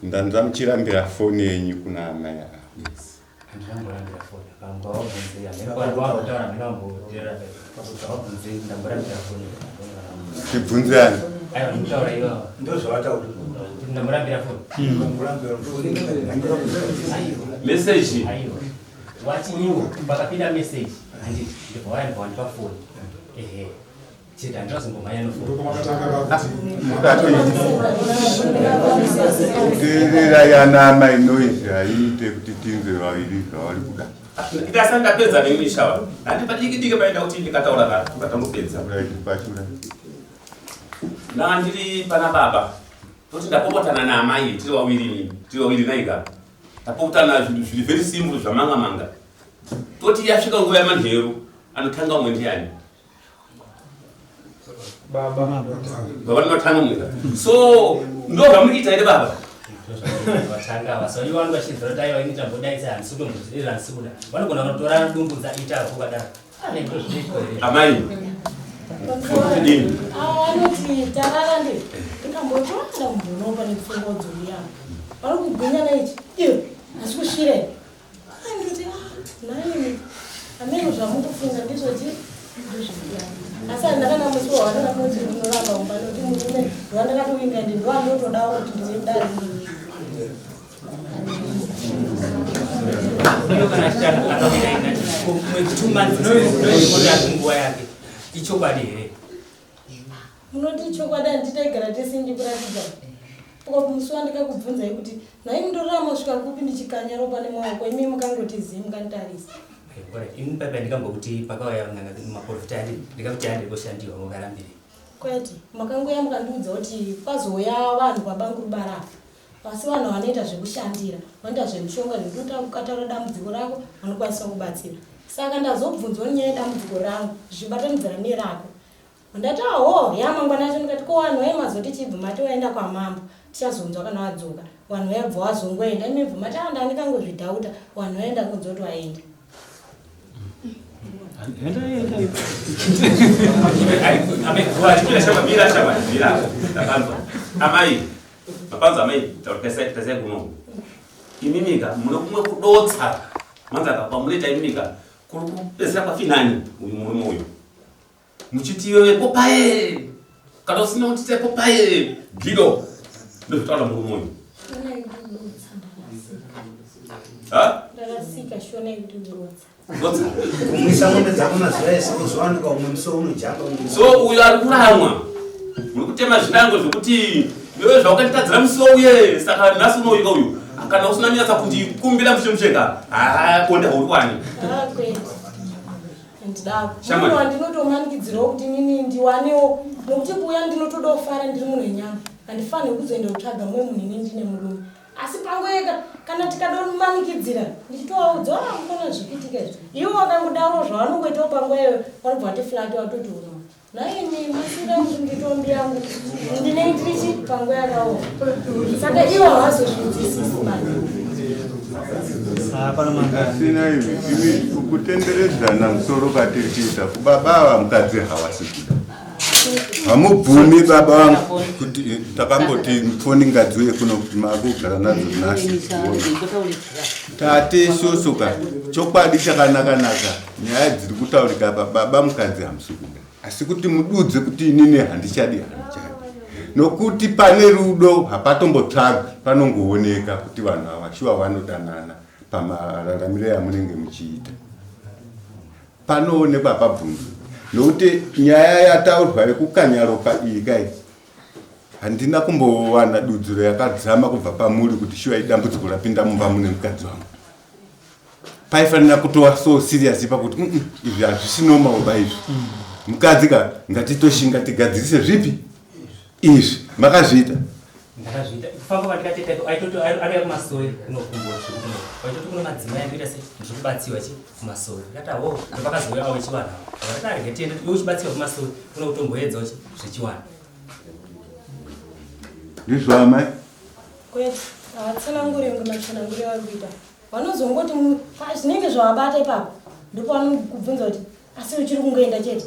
Ndanzwa muchirambira foni yenyu kuna amai ava. Handinamborambira foni. Vangawabvunzei hameno hameno amboteerera vabvunzei ndamborambira foni. Tibvunze ani? Aiwa, ndikutaura ivava. Ndozvavataura. Kuti ndamborambira foni. Message. Aiwa. Wachinyiwo pakapinda message handiti ndibva waya ndibva wandipa foni. Ehe. Chete handinazombomhanya nefoni. Teererai ana amai, noise haiite kuti tinzwe vaviri zvavari kuda. Ndasati ndapedza nemishawa. Handi padiki diki paenda kuti ndikataura ka ndikatangopedza. Na ndiri pana baba. Toti ndapopotana naamai tiri wawiri, tiri wawiri naika. Tapopotana zvinhu zviri very simple zvamanga manga. Toti yasvika nguva yamanheru anotanga umwe ndiani? Baba. Baba ndinotanga mwika. So ndo zvamukuita here baba? Vatanga ava. So ivo vanenge vachinzwa kuti aiwa ini tambodaidza handisi kutombozviita handisi kuda. Vanogona kutora dumbudza ita kwakadaro. Ane ndo zvinoitwa here? Amai. Kudini? Anoti tarara ndi ndikambotwanda mubhunopa nepfungwa dzouya vari kugwinya naichi iyo asi kusvire andoti naimi ameno zvamukufunga ndizvo chi ndozvikuya asi handina kana musi wawandakanoti ndinoramba umba nokuti murume ndowandakatovinga ndi ndowandinotodawo kuti ndive mudare. Iyo kana achiti akawira ina mwedzi 2 months ndoikuti ari kunguva yake. Ichokwadi here? Munoti chokwadi handitaigara tese ndikuratidza uko musi wandikakubvunzai kuti nhai mundorarama kusvika kupi ndichikanya ropa nemaoko imi mukangoti zii mukanditarisa. Alright, ini paipa ndikambokuti pakauya n'anga maprofita andi ndikakuti handi kushandiwa mukarambire. Kwete, makangoya mukandiudza kuti kwazouya vanhu kwabanguru barafu asi vanhu vanoita zvekushandira vanoita zvemishonga zvekuti ukataura dambudziko rako vanokwanisa kubatsira. Saka ndazobvunzwa nenyaya yedambudziko rangu zvichibatanidzana nerako. Ndati aho yamangwana acho ndikati ko vanhu vai mazoti chibva mati waenda kwamambo tichazonzwa kana wadzoka. Vanhu vaibva wazongoenda imibva mati aa ndandikangozvidhauta vanhu vaenda kunzwa kuti waenda. Mira shama, mira shama, mira. Ndapanzwa. Amai, mapanzwa amai, taura pesai kuno. Imimika, mune kumwe kudotsa. Manzaka pamunoita imimika, kuri kupedzisira kwafinani uyu murume uyu. Muchiti iwewe popaye. Kana usina kuti popaye, gido. Ndozvitaura murume uyu. Shona yekudotsa ndarasika. Ha? Ndarasika shona yekudotsa. Dotsa. Kumwisa mombe dzako mazuva ese uzowanika umwe musi unojamba umwe. So uyo ari kuramwa uri kutema zvinango zvekuti iwewe zvaukanditadzira musi uye saka nhasi unouyuka uyu kana usina kunyatsa kundikumbira mushe musheka haakonde hauriwani. Ah, kwete. Ndidako. Shamwari. Munhu wandinotomanikidzirawo kuti inini ndiwanewo nokuti kuuya ndinotoda kufara ndiri munhu wenyama. Handifaniri kuzoenda kutsvaga mumwe munhu ini ndine murume. Asi pangoeka kana tikadomanikidzira ndichitovaudza ah mukona zvikuitika izvi. Ivo vakangodaro zvavanongoitawo panguva iyoyo vanobva vati flat vatoti uno. Naini masira kuti nditombi yangu ndine ndirichi panguva yakaoma. Saka ivo havazozvinzwisisi manje. Asina imi imi kutenderedzana musoro katiri kuita kubaba ava mukadzi havasi kuda hamubvumi baba vangu kuti takamboti foni ngadziuye kuno kuti makugara nadzo nhasi. Tate sosoka chokwadi chakanaka-naka nyaya dziri kutaurika apa baba mukadzi hamusi kuda asi kuti mududze kuti inini handichadi handichadi nokuti pane rudo hapatombotsvagwi panongooneka kuti vanhu ava shuwa vanodanana pamararamiro amunenge muchiita panoonekwa pabvunzo nokuti nyaya yataurwa yekukanya ropa iyi kai handina kumbowana dudziro yakadzama kubva pamuri kuti shuwa idambudziko rapinda mumba mune mukadzi wangu paifanira kutova so serious pakuti izvi hazvisi normal ba izvi mukadzi ka ngatitoshinga tigadzirise zvipi izvi makazviita Ndakazviita. Kufamba kwandikatoita aitoti arikuya kumasowe kunokumbwa zvikuno. Waitoti kuno madzimai andoita se ndiri kubatsiwa chi kumasowe. Ndikati awo ndopakazouya awo chivanhu ava. Vakati arege tiende iwe uchibatsiwa kumasowe kuno kutomboedzawo chi zvechivanhu. Ndizvo amai? Kwete, havatsananguri kunge matsananguri avari kuita. Vanozongoti zvinenge zvavabata ipapo ndipo vanokubvunza kuti Asi uchiri kungoenda chete.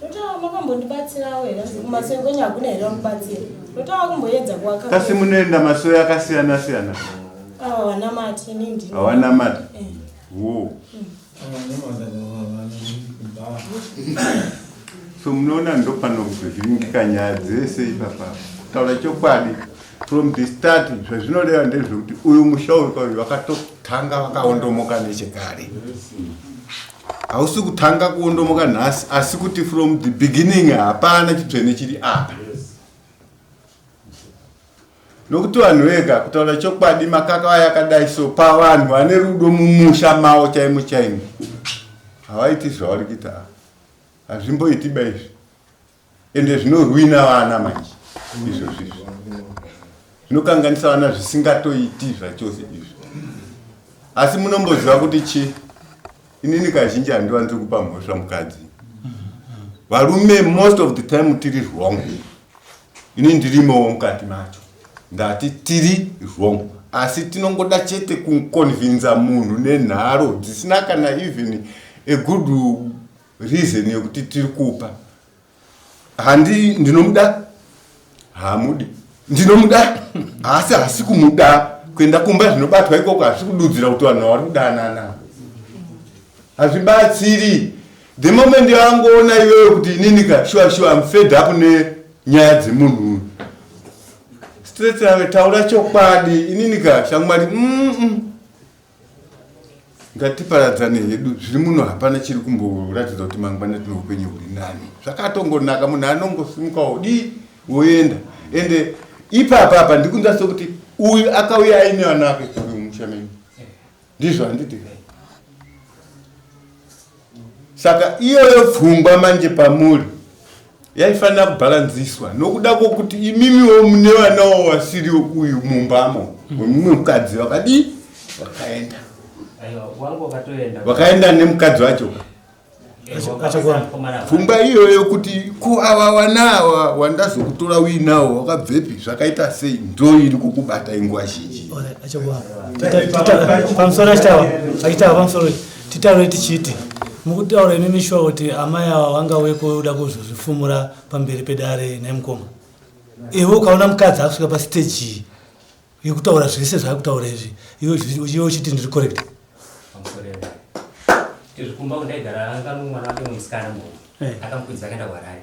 Ndotaura makambondibatsirawo here? Kumasowe kwenyu hakuna here vamubatsira? Ndotaura kumboedza kuwaka. Kasi munoenda masowe akasiyana siyana? Ava vanamati, ini ndini. Havanamati? Eh. Wo. So munoona ndopanozvingika nyaya dzese ipapa. Kutaura chokwadi, from the start zvazvinoreva ndezvekuti uyu musha uyu kauyu wakatotanga wakaondomoka nechekare. Hausi kutanga kuondomoka nhasi, asi kuti from the beginning hapana chitsvene chiri apa. Nokuti vanhu vega, kutaura chokwadi, makaka aya akadai so pavanhu vane rudo mumusha mavo chaimo chaimo havaiti zvavari kuita ava. Hazvimboiti ba izvi, ende zvinorwina vana manje izvozvo izvi zvinokanganisa vana zvisingatoiti zvachose izvi. Asi munomboziva kuti chi inini kazhinji handiwanzi kupa mhosva mukadzi. Varume most of the time tiri wrong. Ini ndirimowo mukati macho, ndati tiri wrong, asi tinongoda chete kuconvinza munhu nenharo dzisina kana even a good reason yekuti tiri kupa. Handi ndinomuda, haamudi, ndinomuda asi hasi kumuda. Kuenda kumba zvinobatwa ikoko hazvisi kududzira kuti vanhu vari kudanana, hazvibatsiri. The moment yangoona iwewe kuti inini ka sure sure I'm fed up nenyaya dzemunhu uyu, straight away taura chokwadi, inini ka shamwari, ngatiparadzane hedu, zviri muno hapana chiri kumboratidza kuti mangwana tine upenyu huri nani. Zvakatongonaka, munhu anongosimukawo dii woenda. Ende ipapa apa ndikunzwa sekuti uyu akauya aine vana vake uyu musha menyu, ndizvo handiti? Saka iyoyo pfungwa manje pamuri yaifanira kubhalanziswa nokuda kwokuti imimiwo mune vanawo vasiri uyu mumbamo wemumwe mukadzi vakadii vakaenda. Aiwa, wangu wakatoenda. Vakaenda nemukadzi wacho. Pfungwa iyoyo kuti ko ava vana ava wandazokutora uinawo wakabvepi, zvakaita sei, ndo iri kukubata inguva zhinji. Pamusoro achitaura, achitaura pamusoro, titaure tichiti mukutaura imimi shuwa kuti amai ava vangauye kuda kuzozvifumura pamberi pedare nemukoma. Iwe ukaona mukadzi akusvika pastage iyi yekutaura zvese zvaakutaura izvi, iwe uchiti ndiri correct? Pamusoro ere. Tizvikumba kundaigara anga mwana wake musikana muhombe. Akamukwidza akaenda kuHarare.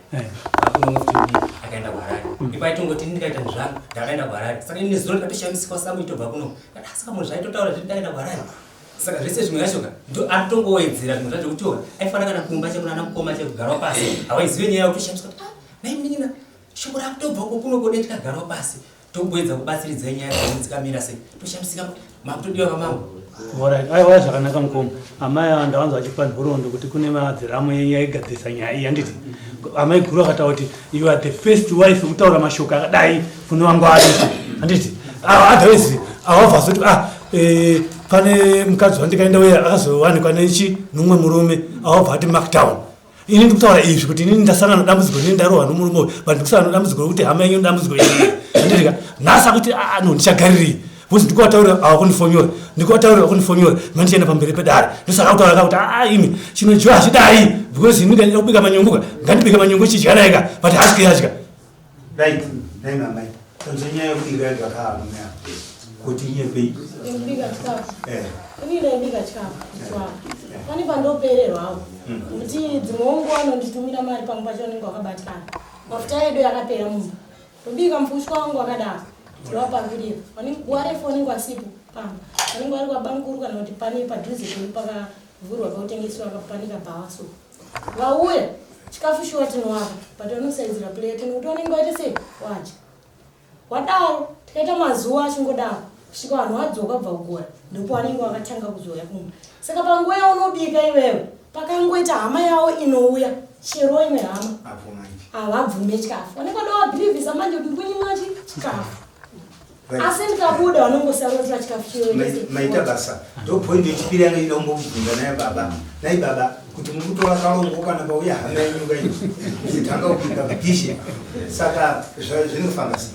Vakunomwe futi mudiki akaenda kuHarare. Ipo aitongoti ndikaita zvangu ndakaenda kuHarare. Saka ini nezuro ndikatoshamisika samu itobva kuno. Saka munhu zvaitotaura zviti ndakaenda kuHarare. Saka zvese zvimwe zvacho ka ndo atongowedzera zvimwe zvacho kuti aifanira kana kumba chekuna ana mukoma chekugarawo pasi. Hawaizive nyaya yekutoshamisika kuti ah nai munin'ina shoko rakutobva uko kuno kode tikagarawo pasi tomboedza kubatsiridza nyaya dzenyu dzikamira sei, toshamisika makutodiwa vamambo. Alright, aiwa zvakanaka mukoma. Amai ava ndavanzwa vachipa nhoroondo kuti kune madziramu yenyu yaigadzirisa nyaya iyi, handiti? Amai guru akataura kuti you are the first wife kutaura mashoko akadai kune vangu varipo, handiti? Ah, otherwise awabva azoti ah pane mukadzi wandikaenda uye akazowanikwa nechi nomumwe murume, awabva ati markdown. Ini ndikutaura izvi kuti inini ndasangana nedambudziko, inini ndarohwa nomurume uyu, but ndikusangana nedambudziko rekuti hama yenyu nedambudziko iri, handitika? Nhasi akuti ah no, ndichagarirei because ndikuvataurira ava kundifonyora, ndikuvataurira kundifonyora, mandichaenda pamberi pedare. Ndosaka kutaura kuti ah imi chinodyiwa hachidai because ini ndinoda kubika manyungu ka, ngandibike manyungu chidya naye ka, but haasi kuyadya. Right, nai mamai. Tanzwa nyaya yekubika yakarume apa. Kuti inyepei? Ndikubika chikafu. Ini ndaibika chikafu chikafu. Pane pandopererwawo. Kuti dzimwewo nguva anonditumira mari, pamwe pacho vanenge vakabatikana. Mafuta edu yakapera mumba. Ndobika mufushwa wangu wakadaro. Ndovapakirira. Vanenge nguva refu vanenge vasipo pamba. Vanenge vari kwabamukuru kana kuti pane padhuze pedu pakavhurwa pakutengeswa pane kabhawa so. Vauya chikafu shuwa tinovapa, but vanosaizira plate nekuti vanenge vaita sei wadya. Wadaro tikaita mazuva achingodaro kusvika vanhu vadzoka kubva kugora, ndipo vanenge vakatanga kuzouya kumba. Saka panguva yaunobika iwewe pakangoita hama yavo inouya, chero imwe hama, Apo manje. havabvume chikafu. Vanenge vada vabhilivhisa manje kuti ndikunyimwa chi chikafu, asi ndikabuda vanongosarotira chikafu chiyo. Maita basa. Ndo point yechipiri yanga ida kumbobvunza naye baba. Nai baba, kuti muri kutora kalongo kana pauya hama yenyu kai muchitanga kubika bhishe, saka zvinofamba sei?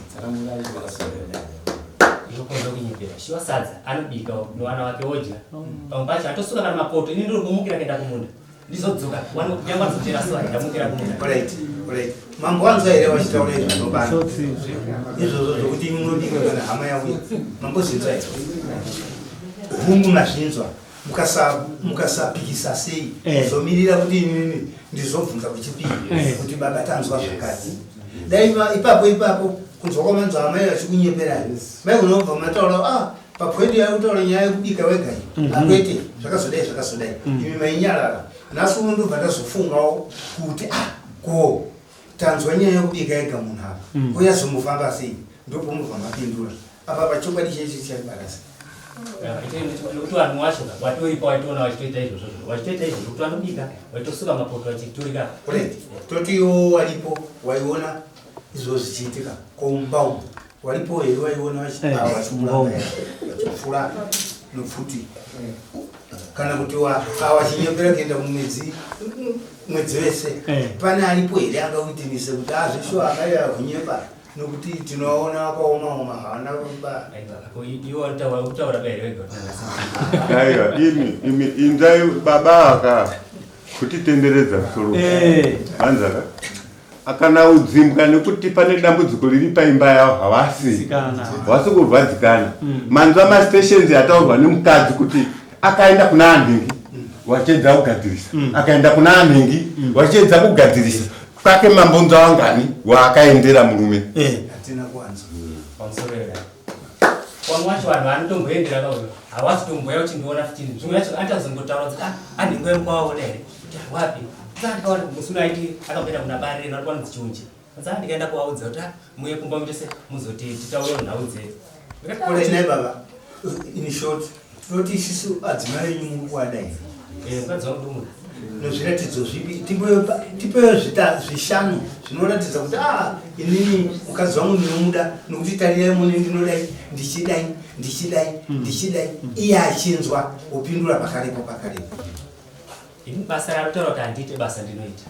Inokonza kunyepera shiwa sadza anobika nevana vake odya. Pamwe pacho atosuka kana mapoto, ini ndiri kumukira kuenda kumunda. Ndizodzoka nyangwe anozotera so ndamukira kumunda. Alright, alright. Mambo wanzwa here vachitaura izvozvo pano? Izvozvo zvokuti munobika kana hama yauya. Mambozvinzwa here? Hungu mazvinzwa. Mukasa mukasapikisa sei? Eh. Zomirira kuti inini ndizobvunza kuchipiri Eh. kuti baba tanzwa zvakati. Dai ipapo ipapo kunzwa kwamanzwa amai vachikunyeperai. Mai unobva mataura ah papoindi yauri kutaura nyaya yekubika wega iyi. Akwete zvakazodai zvakazodai. Imi mainyarara. Nhasi uno ndobva ndazofungawo kuti ah ko tanzwa nyaya yekubika yega munhu apa. Ko yazomufamba sei? Ndopomubva mapindura. Apa pachokwadi chechi chaibara sei? Nekuti vanhu wacho watoripa waitoona vachitoita izvozvo vachitoita izvozvo kuti vanobika vachitosuka mapoto vachiturika. Alright. Toti iwo waripo waiona izvozvo zvichiitika komba umu. Waripo here waiona Eh, vachimuramba vachipfura nopfuti. Kana kuti wachinyepera kuenda mumwedzi mwedzi wese. Eh. Pane aripo here angakuitinise kuti azvishuwa amai akunyepa nokuti tinovaona vakaoma oma havana kuba. Iwo kutaura here wega kuti nanhasi. Aiwa, imi imi inzai baba aka kutitenderedza musoro. Eh. Manzaka. Akana udzimbwa nekuti pane dambudziko riri paimba yavo havasi. Sikana. Havasi kurwadzikana. Manzwa mastations ataurwa nemukadzi kuti akaenda kuna anhingi wachiedza kugadzirisa. Akaenda kuna anhingi wachiedza kugadzirisa. Kwake mambonzo angani waakaendera murume. Eh. Hatina kuwanza. Pamusoro yedai. Wamwe wacho vanhu vanotomboendera kauyo hawasi tomboya uchindiona futi zvimwe yacho atazongotaura kuti ah anhingo yemukwawaona here kuti wapi saka ndikaona musi uno aiti akamboenda kuna barire vari kwanzi chiunje saka ndikaenda kuvaudza kuti ah muye kumba mutese muzoti titaure nhau dzedu. Ndikati, "Ah, Alright, nai baba. In short, tinoti isisu adzimai enyu muri kuada here? Eh, mukadzi wangu ndomuda. Nozviratidzo zvipi? Tipewo zvishanu zvinoratidza kuti ah inini mukadzi wangu ndinomuda nokuti tarirai mune ndinodai ndichidai ndichidai ndichidai iye achinzwa wopindura pakarepo pakarepo. Ini basa rarikutaura kuti handiite basa ndinoita.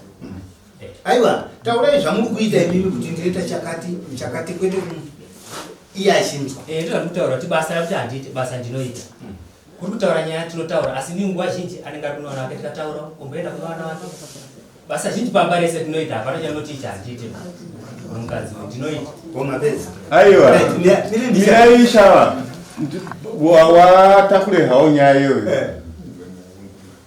Aiwa, taurai zvamuri kuita imimi kuti ndinoita chakati chakati kwete iye achinzwa. Eh, ndizvo zvandikutaura kuti basa rakuti handiite basa ndinoita. Kuri kutaura nyaya tinotaura asi ni nguva zhinji anenge ari kunowana wake tikataura kumboenda kunowana wake. Basa zhinji pamba rese tinoita hapana chanoti ichi handiite. Mukadzi uyu ndinoita. Wamapedza. Aiwa. Right, Mirai shava. Watakure hawo nyaya iyoyo.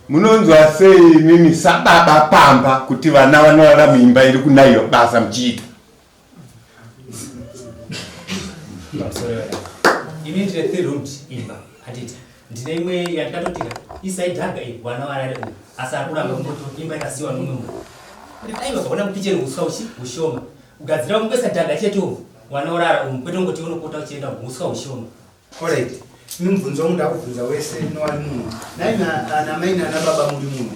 Munonzwa sei mimi sababa pamba kuti vana vanorara muimba iri kunaiwa basa muchiita? Pamusoro yedai. Ini ndine three roomed imba handiti. Ndine imwe yandikatotika isai dhaga iyi vana varare umu asi ari kuramba kungoti imba ikasiyiwa nomwe munhu. Ndikati aiwa kaona mukicheni uswa uchi ushoma. Ugadzira kungoisa dhaga chete umu wana orara umu kwete kungoti unopota uchienda umu uswa ushoma. Alright. Ini mubvunzo wangu ndakubvunza wese nowari muno. Nai ana mai nana baba muri muno.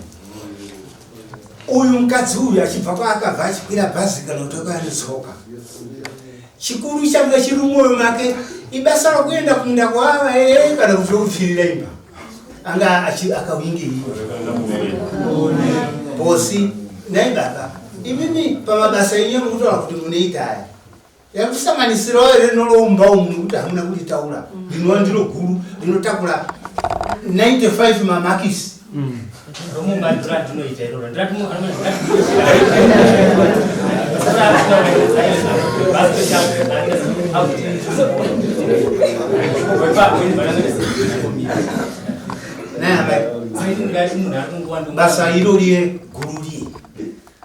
Uyu mukadzi uyu achibva kwaakabva achikwira bhazi kana kuti akauya netsoka. Chikuru changa chiri mumwoyo make ibasa rokuenda kumunda kwaava here kana kuti rokupfirira imba. Anga akawingei. Bosi, nai baba. Imimi pamabasa enyu mukutaura kuti munoita aya. Yakusanganisirawo here noloumba umu nekuti hamuna kuritaura. Rinova ndiro guru rinotakura 95 mamakisi. Romumba ndiro randinoita iroro. Ndirati mu Nai amai. Basa iro riye guru riye.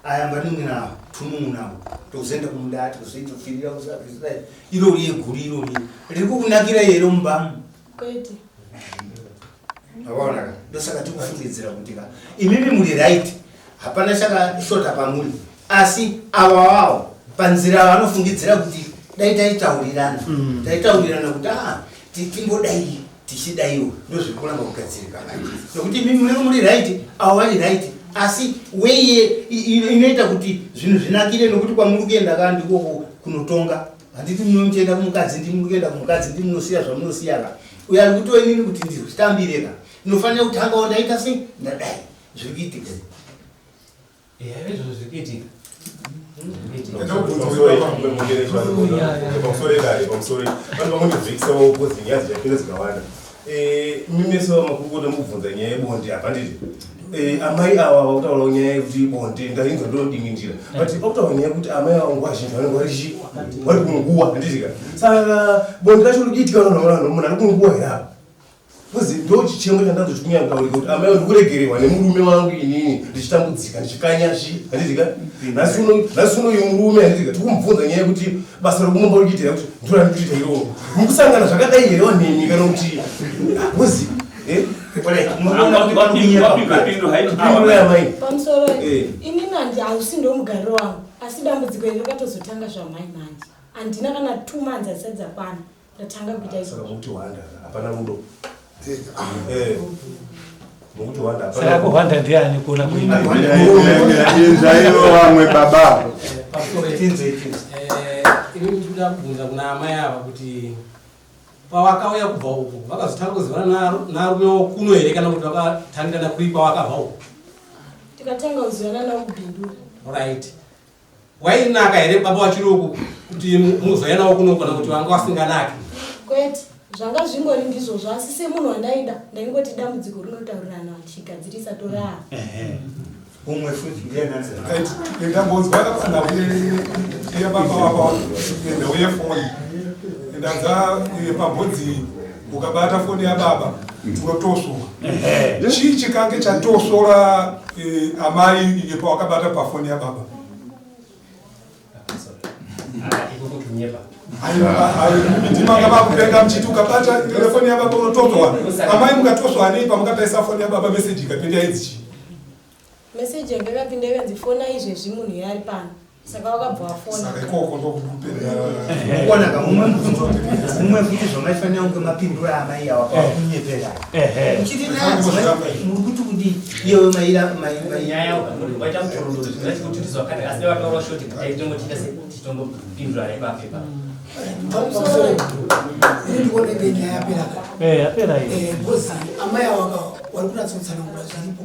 Aya maningi tunun'unawo tokuzoenda kumunda tokuzoitopfirira kuzai iro riye guru iro riye riri kukunakira here mumbamu. Kwete. Makaona ka ndosaka tikufungidzira kuti ka imimi muri right hapana chakashota pamuri asi ava vawo panzira vanofungidzira kuti dai taitaurirana taitaurirana kuti ah tingodai tichidaiwo ndozviri kuramba kugadzirika manje nokuti imimi munenge muri right avo vari right asi weye inoita kuti zvinhu zvinakire nokuti kwamuri kuenda ka ndikoko kunotonga handiti munoenda kumukadzi ndimi muri kuenda kumukadzi ndimi munosiya zvamunosiya ka uyo ari kutoinini kuti ndizvitambire ka ndinofanira kutangawo ndaita sei ndadai zviri kuitika. Izvozvo zviri kuitika. Pamusoro edare, pamusoro vanhu vangondibvekisawo kozi nyaya dzichapinda dzikawanda. Mimeso makurukota mukubvunza nyaya yebonde apa nditi Amai ava vakutaura nyaya yekuti bonde ndainzwa ndodingindira, but pakutaura nyaya yekuti amai ava nguva zhinji vanenge vari chi vari kunguwa, handitika? Saka bonde racho rikuitika vanhu, munhu ari kunguwa here apa? Because ndo chichemo chandanzo chikunyanya kutaurika kuti amai, ndikuregererwa nemurume wangu, inini ndichitambudzika, ndichikanya chi, handitika? Nhasi uno uyu murume, handitika, tikumubvunza nyaya yekuti basa rokumumba uri kuita, kuti ndorani kuita iroro, mukusangana zvakadai here wanemi, kana kuti because amai? Pamusoro. Inini handi hausi ndo mugariro wangu, asi dambudziko iri rakatozotanga zvamai manje. Handina kana 2 months asati dzakwana ndatanga kuita Saka izvozvo. mukuti hwanda hapana rudo. Mukuti hwanda hapana. Saka kuhwanda ndiani kuona kuita? Inzaivo vamwe baba. Ini ndinoda kubvunza kuna amai ava kuti pavakauya kubva uku vakazotanga kuzivana narume wavo kuno here, kana kuti vakatangirana kuri pavakabva uku? Tikatanga kuzivana navo kubhindura. Right, wainaka here baba vachiri uku kuti muzouya navo kuno, kana kuti vanga vasinganaki? Kwete, zvanga zvingori ndizvozvo, asi semunhu wandaida ndaingoti dambudziko rinotaurirana, tichigadzirisa torara. Umwe futi ndianani? Right, ndambonzwa panhau yebaba wapa, nhau yefoni. Ndanza pambonzi ukabata foni yababa unotosvowa. Chii chikange chatosvora amai pawakabata pafoni yababa? Iko kunyepa. Ndimanga vakupenga muchiti ukabata foni yababa unotosvowa. Amai, mukatosvowa nei pamukataisa foni yababa, meseji ikapinda idzi chii? Meseji yanga yakapinda ikanzi fona izvezvi, munhu yaari pano, saka wakabva wafona. Saka ikoko ndokupinda. Kuonaka mumwe mubvunzo mumwe futi, zvamaifanira kunge mapindura amai awa pakunyepera muchiti muri kuti kudii iyewe maira? Nyaya waita mutorondoro zvingachikutiridzwa kati, asi vataura short, taitongotiita se tichitongopindura ipapo ipapo. Pamusoro, ini ndikuona inge nyaya yapera ka. Yapera iyi. Because amai ava vari kunyatsotsanangura zviripo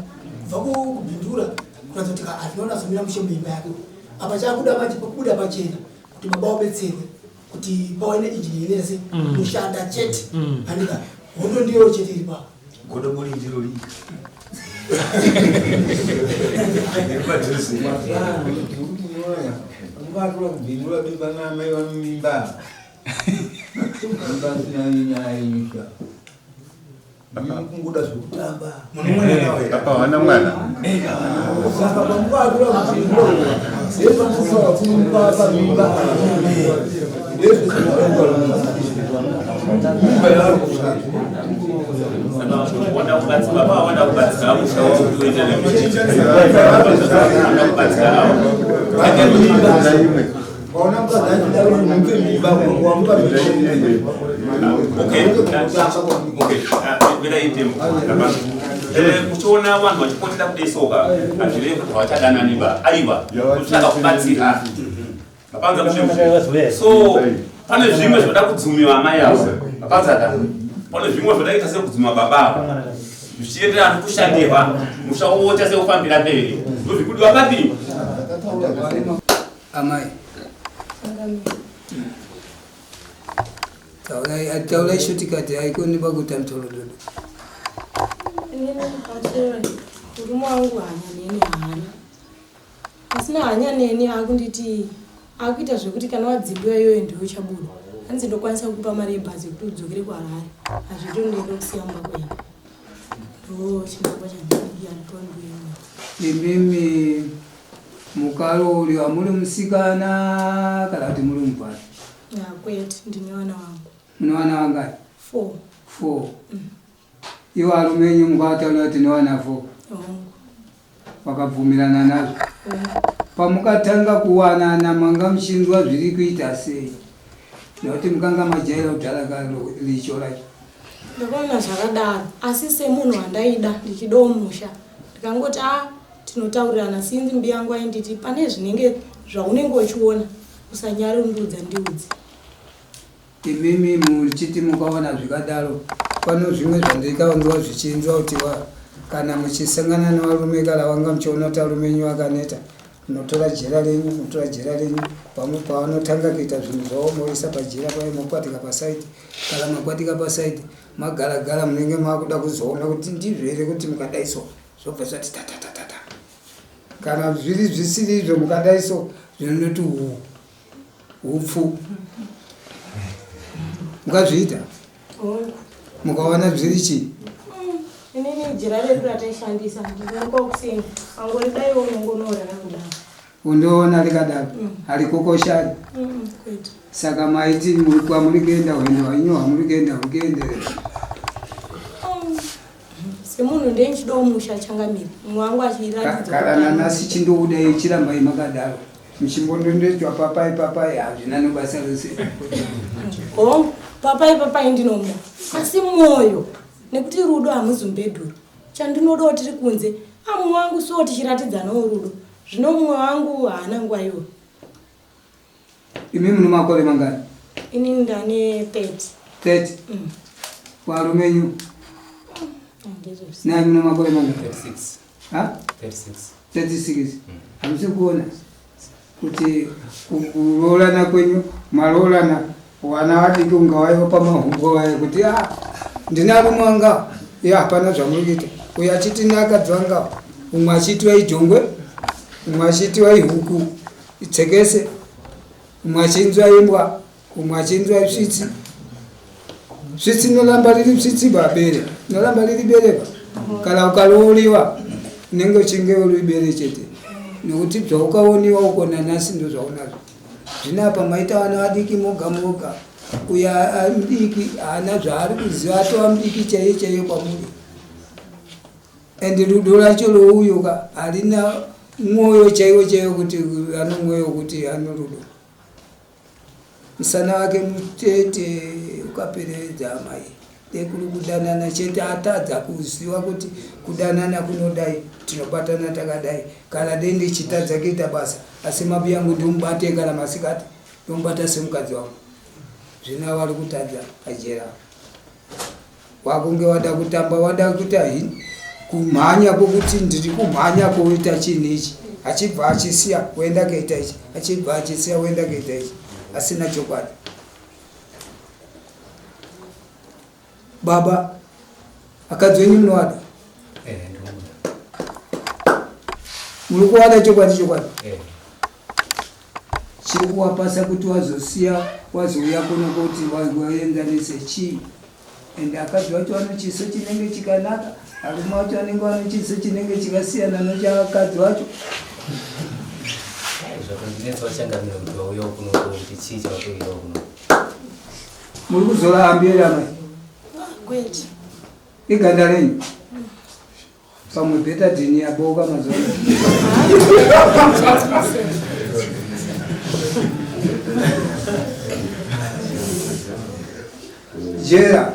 kubva kubhindura, kuratidza kuti hazvinonatsomira mushe muimba yake. Apa chakuda manje pakubuda pachena kuti baba wabetserwe, kuti pawane injini inoita se kushanda chete. Handika hondo ndiyo chete iri papo. Godobori ndiro rii? Ungatora kubhindura bimba naamai vanomimba, mimba sina nyaya yenyusha, kungoda zvekutamba. Apa hawana mwana. Saka pamungatora kubhindura ndezvanofanira kumupa pamimba. Mimba yaari. Wanda kubatsira baba, wanda kubatsira musha wavo kuti uende nekuti wanda kubatsira avo. Waona mukadzi achida kuti mumupe mimba, wamupa. Okay, mira itemo. Uchiona vanhu vachipotera kudesoka, hazvirevi kuti havachadanani ba, aiwa, kutsvaka kubatsira mapanza mushe. So pane zvimwe zvoda kudzumiwa amai avo, mapanzaka, pane zvimwe zvoda kuita sekudzuma baba avo, zvichienderana nekushandirwa, musha woita sekufambira mberi, ndozvikudiwa papi. Amai, taurai, taurai shortcut, haikoni pakuita mutorododo. Inini pamusoro, murume wangu hanya neni haana, asina hanya neni. Akunditi akuita zvekuti kana wadzimbiwa iyoyo ndiwe uchabuda, hanzi ndokwanisa kukupa mari yebhazi yekuti udzokere kuHarare, hazvitondienda kusiya mumba kwenyu. Ndo chinangwa chandiyanitondiyo. Imimi mukaroriwa muri musikana kana kuti muri mubvana? Kwete, ndine vana vangu. Mune vana vangani? Four. Four. Iwo arume enyu mukavataura kuti nevana four? Hongu. Vakabvumirana nazvo? Hongu. Pamukatanga kuwanana manga muchinzwa zviri kuita sei, nekuti mukanga majaira kudhara karo richo racho? Ndakaona zvakadaro, asi semunhu wandaida ndichidawo musha, ndikangoti a tinotaurirana. Sinzi mbi yangu ainditi pane zvinenge zvaunenge uchiona, usanyare undiudza, ndiudze. Imimi muchiti mukaona zvikadaro, pano zvimwe zvandikaonzwa zvichinzwa kuti kana muchisangana nevarume, kana vanga muchiona kuti varume enyu vakaneta, munotora jira renyu, munotora jira renyu, pamwe pavanotanga kuita zvinhu zvavo moisa pajira paye, mokwatika pasaidi. Kana makwatika pasaidi, magaragara, munenge makuda kuzoona kuti ndizvo here kuti mukadaiso. Zvobva zvati tatatatata. Kana zviri zvisiri izvo mukadai so zvinonoti huu hupfu. Mukazviita mukaona zviri chii? Inini jira redu rataishandisa ndinomuka kuseni angoridaiwo unongonoora rakudaro. Undoona rikadaro harikokoshari. Kwete. Saka maiti kwamuri kuenda hwendo hwenyu hwamuri kuenda huri kuenderera. Semunhu ndiye ndichidawo musha changamire mumwe wangu achiratidza Kana nanhasi chindokudai chirambai makadaro muchimbondondedzwa papai papai hazvina nebasa rose. Hongu papai papai ndinomuda asi mwoyo nekuti rudo hamuzi mubhedhuru chandinodawo tiri kunze amumwe wangu suwo tichiratidzanawo rudo zvino mumwe wangu haana nguva iyoyo. Imi mune makore mangani? Inini ndane 30. 30? Varume enyu? Nai mune makore mangani? 36. Ha? 36. 36. Hamusi kuona kuti kuroorana kwenyu maroorana wana vadiki unga waiva pamahumbwe waye kuti ah ndine arume anga iye hapana zvamuri kuita uyo achiti neakadzi vanga umwe achitiwa ijongwe umwe achitiwa ihuku itsekese umwe achinzwa imbwa umwe achinzwa isvitsi svitsi inoramba riri svitsi babere inoramba riri bereba kana ukarooriwa unenge uchinge uri bere chete nekuti zvaukaoniwa uko nanhasi ndozvaunazvo zvino apa maita vana vadiki moga moga uyo mudiki haana zvaari kuziva atova mudiki chaiye chaiye kwamuri and rudo racho rouyo ka harina mwoyo chaiwo chaiwo kuti ano mwoyo wekuti ano rudo musana wake mutete ukaperevedza amai dekuri kudanana chete atadza kuziva kuti kudanana kunodai tinobatana takadai kana dei ndichitadza kuita basa asi mabi yangu ndimubate kana masikati ndomubata semukadzi wangu zvino vari kutadza pajera wakunge wada kutamba wada kuita kumhanya kwokuti ndiri kumhanya kuita chinhu ichi achibva achisiya woenda kuita ichi achibva achisiya woenda kuita ichi asina chokwadi baba akadzi wenyu munovada Eh, ndinomuda. muri kuwada chokwadi chokwadi Eh. chiri kuwapasa kuti wazosiya wazouya kuno kuti waenzanise chii and akadzi vacho vano chiso chinenge chikanaka arume vacho vanenge vano chiso chinenge chikasiyana nechakadzi vacho Zvatondinetsa wachangamira kuti wauyawo kuno kuti chii chawatouyawo kuno. muri kuzora amberi amai Kwete. iganda renyu pamwe betadini yaboka mazuva ano. Jera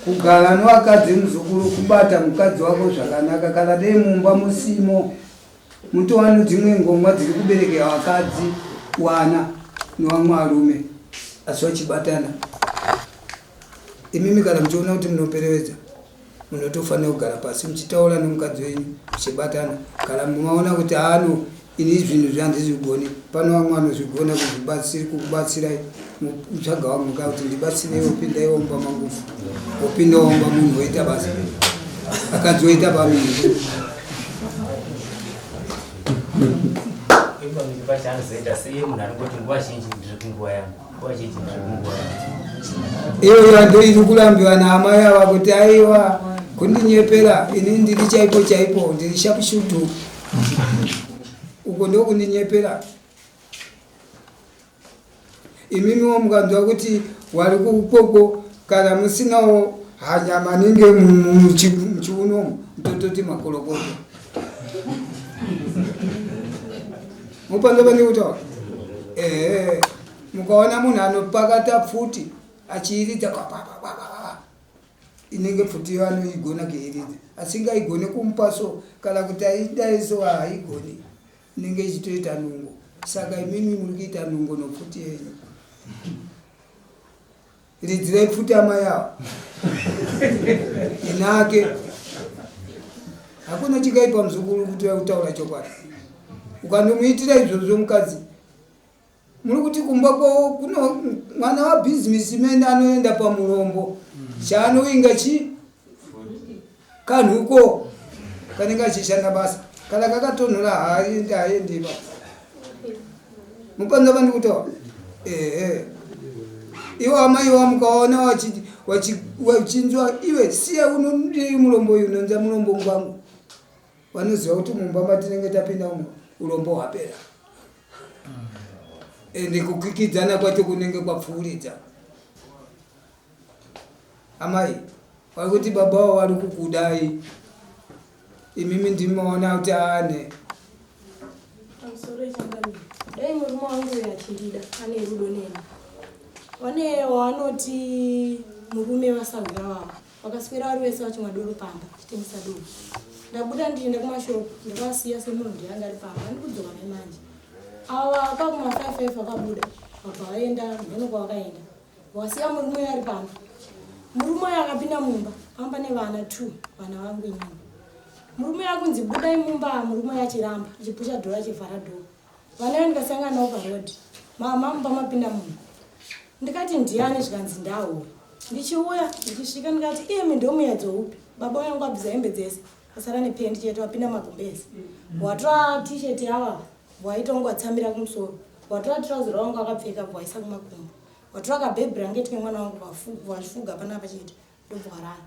kugara nevakadzi muzukuru kubata mukadzi wako zvakanaka kana dei mumba musimo mutowana dzimwe ngomwa dziri kuberekera vakadzi wana nevamwe varume asi vachibatana imimi kana muchiona kuti munoperevedza munotofanira kugara pasi muchitaura nemukadzi wenyu muchibatana kana maona kuti haano ini zvinhu zvandizvigoni pano vamwe vanozvigona kukubatsirai mutsvaga vamwe ka kuti ndibatsirei wopindaiwo mumba mangu wopindawo mumba munhu woita basa akadzi woita pamiri Ipamiri pacho anozoita sei munhu anongoti nguva zhinji ndiri kunguva yangu nguva zhinji ndiri kunguva yangu iyo yando iri kurambiwa naamai ava kuti aiwa kundinyepera ini ndiri chaipo chaipo ndiri shapushutu uko ndokundinyepera imimiwo mukanzwa kuti wari kukoko kana musinawo hanya maningi muchiunomu tototi makorokoto mupanze pane kutaura ehe mukaona munhu anopakata pfuti achiiridza kwapapapapapa inenge pfuti iyo anoigona kuiridza asingaigone kumupa so kana kuti aidai so haigoni inenge ichitoita nungo saka imimi muri kuita nungo nopfuti yenyu ridzirai pfuti amai avo inake hakuna chikaipa muzukuru kuti kutaura chokwadi ukandomuitira izvozvo mukadzi muri kuti kumba kwavo kuno mwana wabhizinesi mene anoenda pamurombo chaanovinga chi kanhuko. Kanenge achishanda basa. Kana kakatonhora haaendi haaendi ipapo. Mupanza pandikutaura? Ehe. Iwo amai wamukaona wachinzwa iwe siya unondii murombo uyu unonza murombo ngwangu. Vanoziva kuti mumba matinenge tapinda umu urombo hwapera. Ende kukikidzana kwacho kunenge kwapfuuridza. Amai vari kuti baba wavo vari kukudai imimi ndimi maona kuti ane Pamusoro ichangamire. Dai murume wangu uyu achindida ane rudo neni. Wane waanoti murume vasahwira vavo vakaswera vari vese vachimwa doro pamba vachitengesa doro. Ndabuda ndichienda kumashopu ndakavasiya semunhu ndiye anga ari pamba andikudzoka naye manje. Ava kakuma 5 5 vakabuda vabva vaenda mheno kwavakaenda. Wasiya murume uyo ari pamba. Murume uyo akapinda mumba pamba nevana 2 vana vangu inini. Murume uyo akunzi budai mumba murume uyo achiramba achipusha dhoo achivhara dhoo. Vana vayo ndikasangana navo paroad. Mama mumba mapinda munhu. Ndikati ndiani zvikanzi ndawo. Ndichiuya ndichisvika ndikati iye mi ndomuyedzo upi. Baba wangu abvisa hembe dzese asara nependi chete wapinda magumbezi. Watora t-shirt yawa waita kunge watsamira kumusoro. Watora trouser rawangu akapfeka waisa kumakumbo. Watora kabhebhi range kemwana wangu wafuga panapa chete ndobva warara.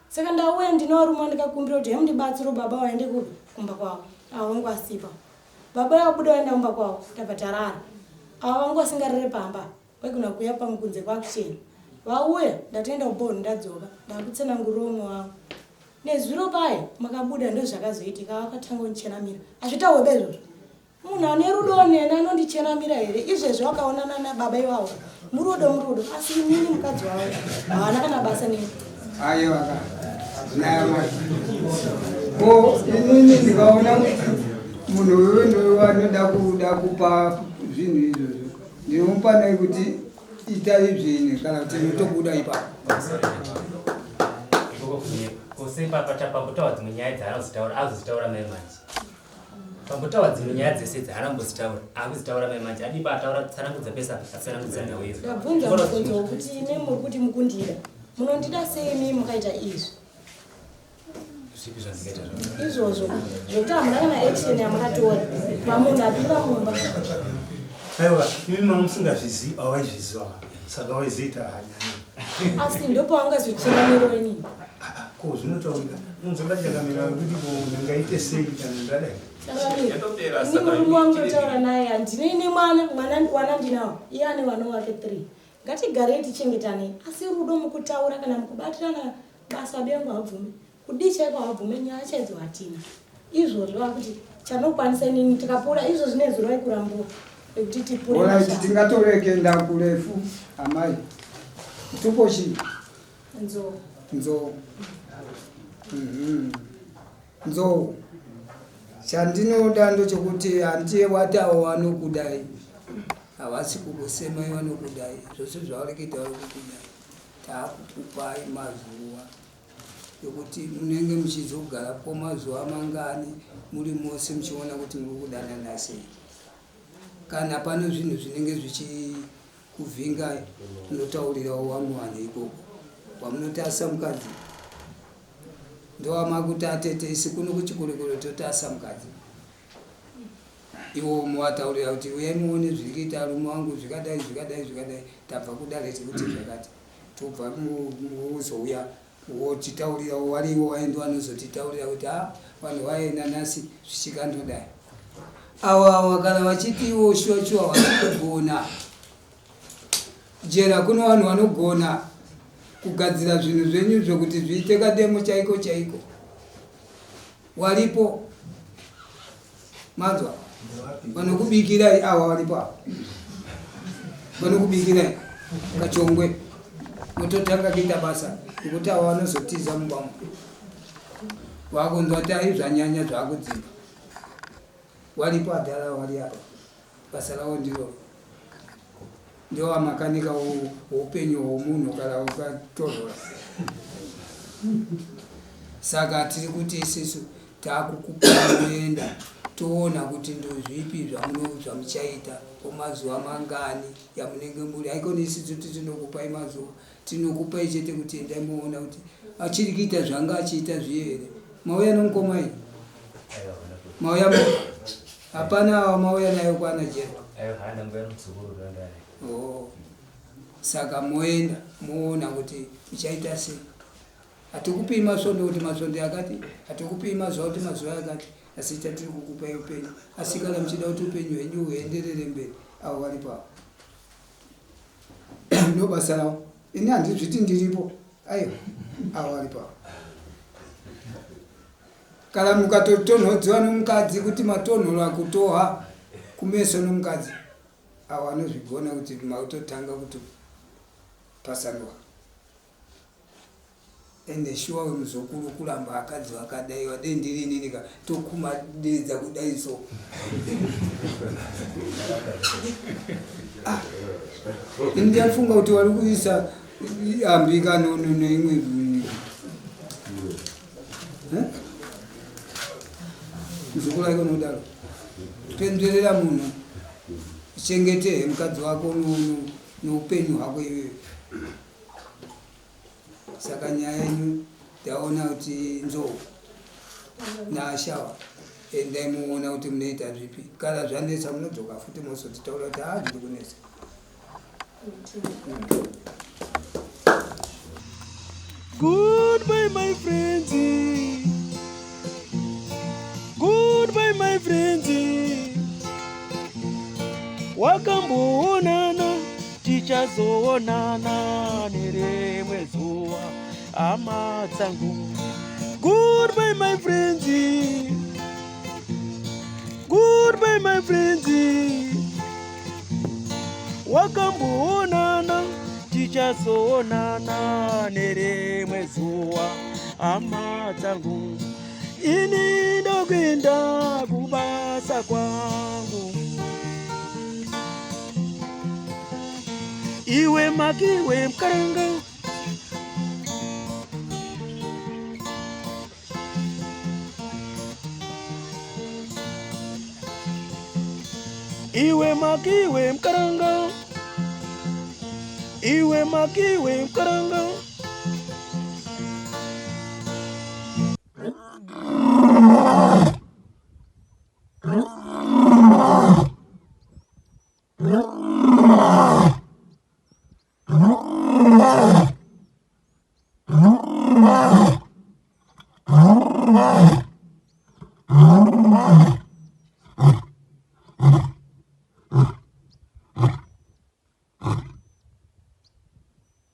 Saka ndauya ndine varume ndikakumbira kuti hemundibatsiro baba vaende kupi kumba kwavo. Ava vangu vasipa. Baba vabuda vaenda kumba kwavo tabva tarara. Ava vangu vasingarare pamba vaigona kuuya pangu kunze kwakuchena. Vauya ndatoenda kubhoni ndadzoka ndakutsanangurira umwe wangu. Nezuro paye makabuda ndozvakazoitika vakatanga kundichenamira. Hazvitaurwe izvozvo. Munhu ane rudo neni anondichenamira here izvezvi wakaonana nababa ivavo murudo murudo asi inini mukadzi wavo havana kana basa neni. Aiwa ka naye ko inini ndikaona kuti munhu uyu ndoanoda kuda kupa zvinhu izvozvo ndinomupa nei kuti itai zvinhu kana kuti ndinotobuda ipapo. Kose ipapa tapambotaura dzimwe nyaya dzaanozotaura azodzitaura mai manje. Pambotaura dzimwe nyaya dzese idzi haana kumbodzitaura akudzitaura mai manje adipa ataura tsanangudza pese apa atsanangudza nhau iyo. Ndabvunza mubvunzo wekuti imi muri kuti mukundida munondida sei imi mukaita izvi Zvipi zvandingaita zvavo? Izvozvo zvekuti hamuna kana action yamukatora pamunhu apinda mumba. Aiwa imi mama musingazvizivi awaizviziva saka waizoita hanya. Asi ndopawangazochera inini. Ko zvinotaurika unonzwa chakamira kuti ko ndingaite sei kana ndadai. Chakamira. Ini murume wangu ndotaura naye handinei nemwana mwana wana ndinawo iye ane vana wake 3. Ngatigarei tichengetanei asi rudo mukutaura kana mukubatirana basa bengu habvume kudii chaiko habvume nyaya chaidzo hatina. Izvozvo vakuti chanokwanisa inini tikapura izvo zvine zuro aikurambura ekuti tipure. Alright, tingatoreke kurefu amai. Tupo chii? Nzou. Nzou. Nzou. Chandinoda ndochokuti handiye wati avo vanokudai. Havasi kukusemai vanokudai. Zvose zvavari kuita vari kukudai. Takukupai mazuva ekuti munenge muchizogara po mazuva mangani muri mose muchiona kuti muri kudanana sei. Kana pano zvinhu zvinenge zvichikuvhingai munotaurirawo vamwe vanhu ikoko. Wamunotasa mukadzi ndowamakuti atete isu kuno kuchikorekore totasa mukadzi. Iwo mowataurira kuti uyai muone zviri kuita arume wangu zvikadai zvikadai zvikadai tabva kudare tikuti zvakati tobva muzouya wotitaurirawo wariwo waye ndiwanozotitaurira kuti ha vanhu vaye nanhasi zvichikandodai. Awa awa kana vachiti iwo shuwa shuwa vanogona jera kuno vanhu vanogona kugadzira zvinhu zvenyu zvokuti zviite kademo chaiko chaiko waripo manzwa vanokubikirai awa waripo awa vanokubikirai kachongwe mototanga kuita basa nekuti awa vanozotiza mumba umu wakunzwa kuti ai zvanyanya zvakudzimba waripo adhara wari apa basa ravo ndiro ndowamakanika woupenyu hwomunhu kana ukatorora saka tiri kuti isisu takukupa munoenda toona kuti ndozvipi zvamuchaita kwemazuva mangani yamunenge muri haikona isisu titinokupai mazuva tinokupai chete kuti endai muona kuti achiri kuita zvanga achiita zviye here mauya nomukoma iyi Mauya hapana wamauya nayo kwana Jerwa. Oh. Saka moenda moona kuti tichaita sei. Hatikupii masvondo kuti masvondo yakati, hatikupii mazuva kuti mazuva yakati, asi chatiri kukupai upenyu. Asi kana muchida kuti upenyu hwenyu huenderere mberi, avo varipo avo. Ndo basa ravo. Ini handizviti ndiripo. Aiwa, avo varipo avo. Kana mukatotonhodziwa nomukadzi kuti matonhorwa kutoha kumeso nomukadzi, avo vanozvigona kuti makutotanga kutopasanwa. Ende shuwa wemuzukuru kuramba akadzi vakadai vadei ndiri inini ka tokumadedza kudai so. Ah, ini ndafunga kuti wari kuisa ambika neimwe muzukuru wake unodaro penzverera munhu chengete mukadzi wako noupenyu hwako iwewe saka nyaya yenyu taona kuti nzou naashawa endai muona kuti munoita zvipi kana zvanetsa munodzoka futi mozotitaura kuti haa zviri kunetsa. Goodbye my friends. Goodbye my friends. Wakamboonana tichazoonana nerimwe zuva hama dzangu. Goodbye my friends. Goodbye my friends. Wakamboonana tichazoonana nerimwe zuva hama dzangu. Ini ndokuenda kubasa kwangu. Iwe makiwe mkaranga. Iwe makiwe mkaranga. Iwe makiwe mkaranga.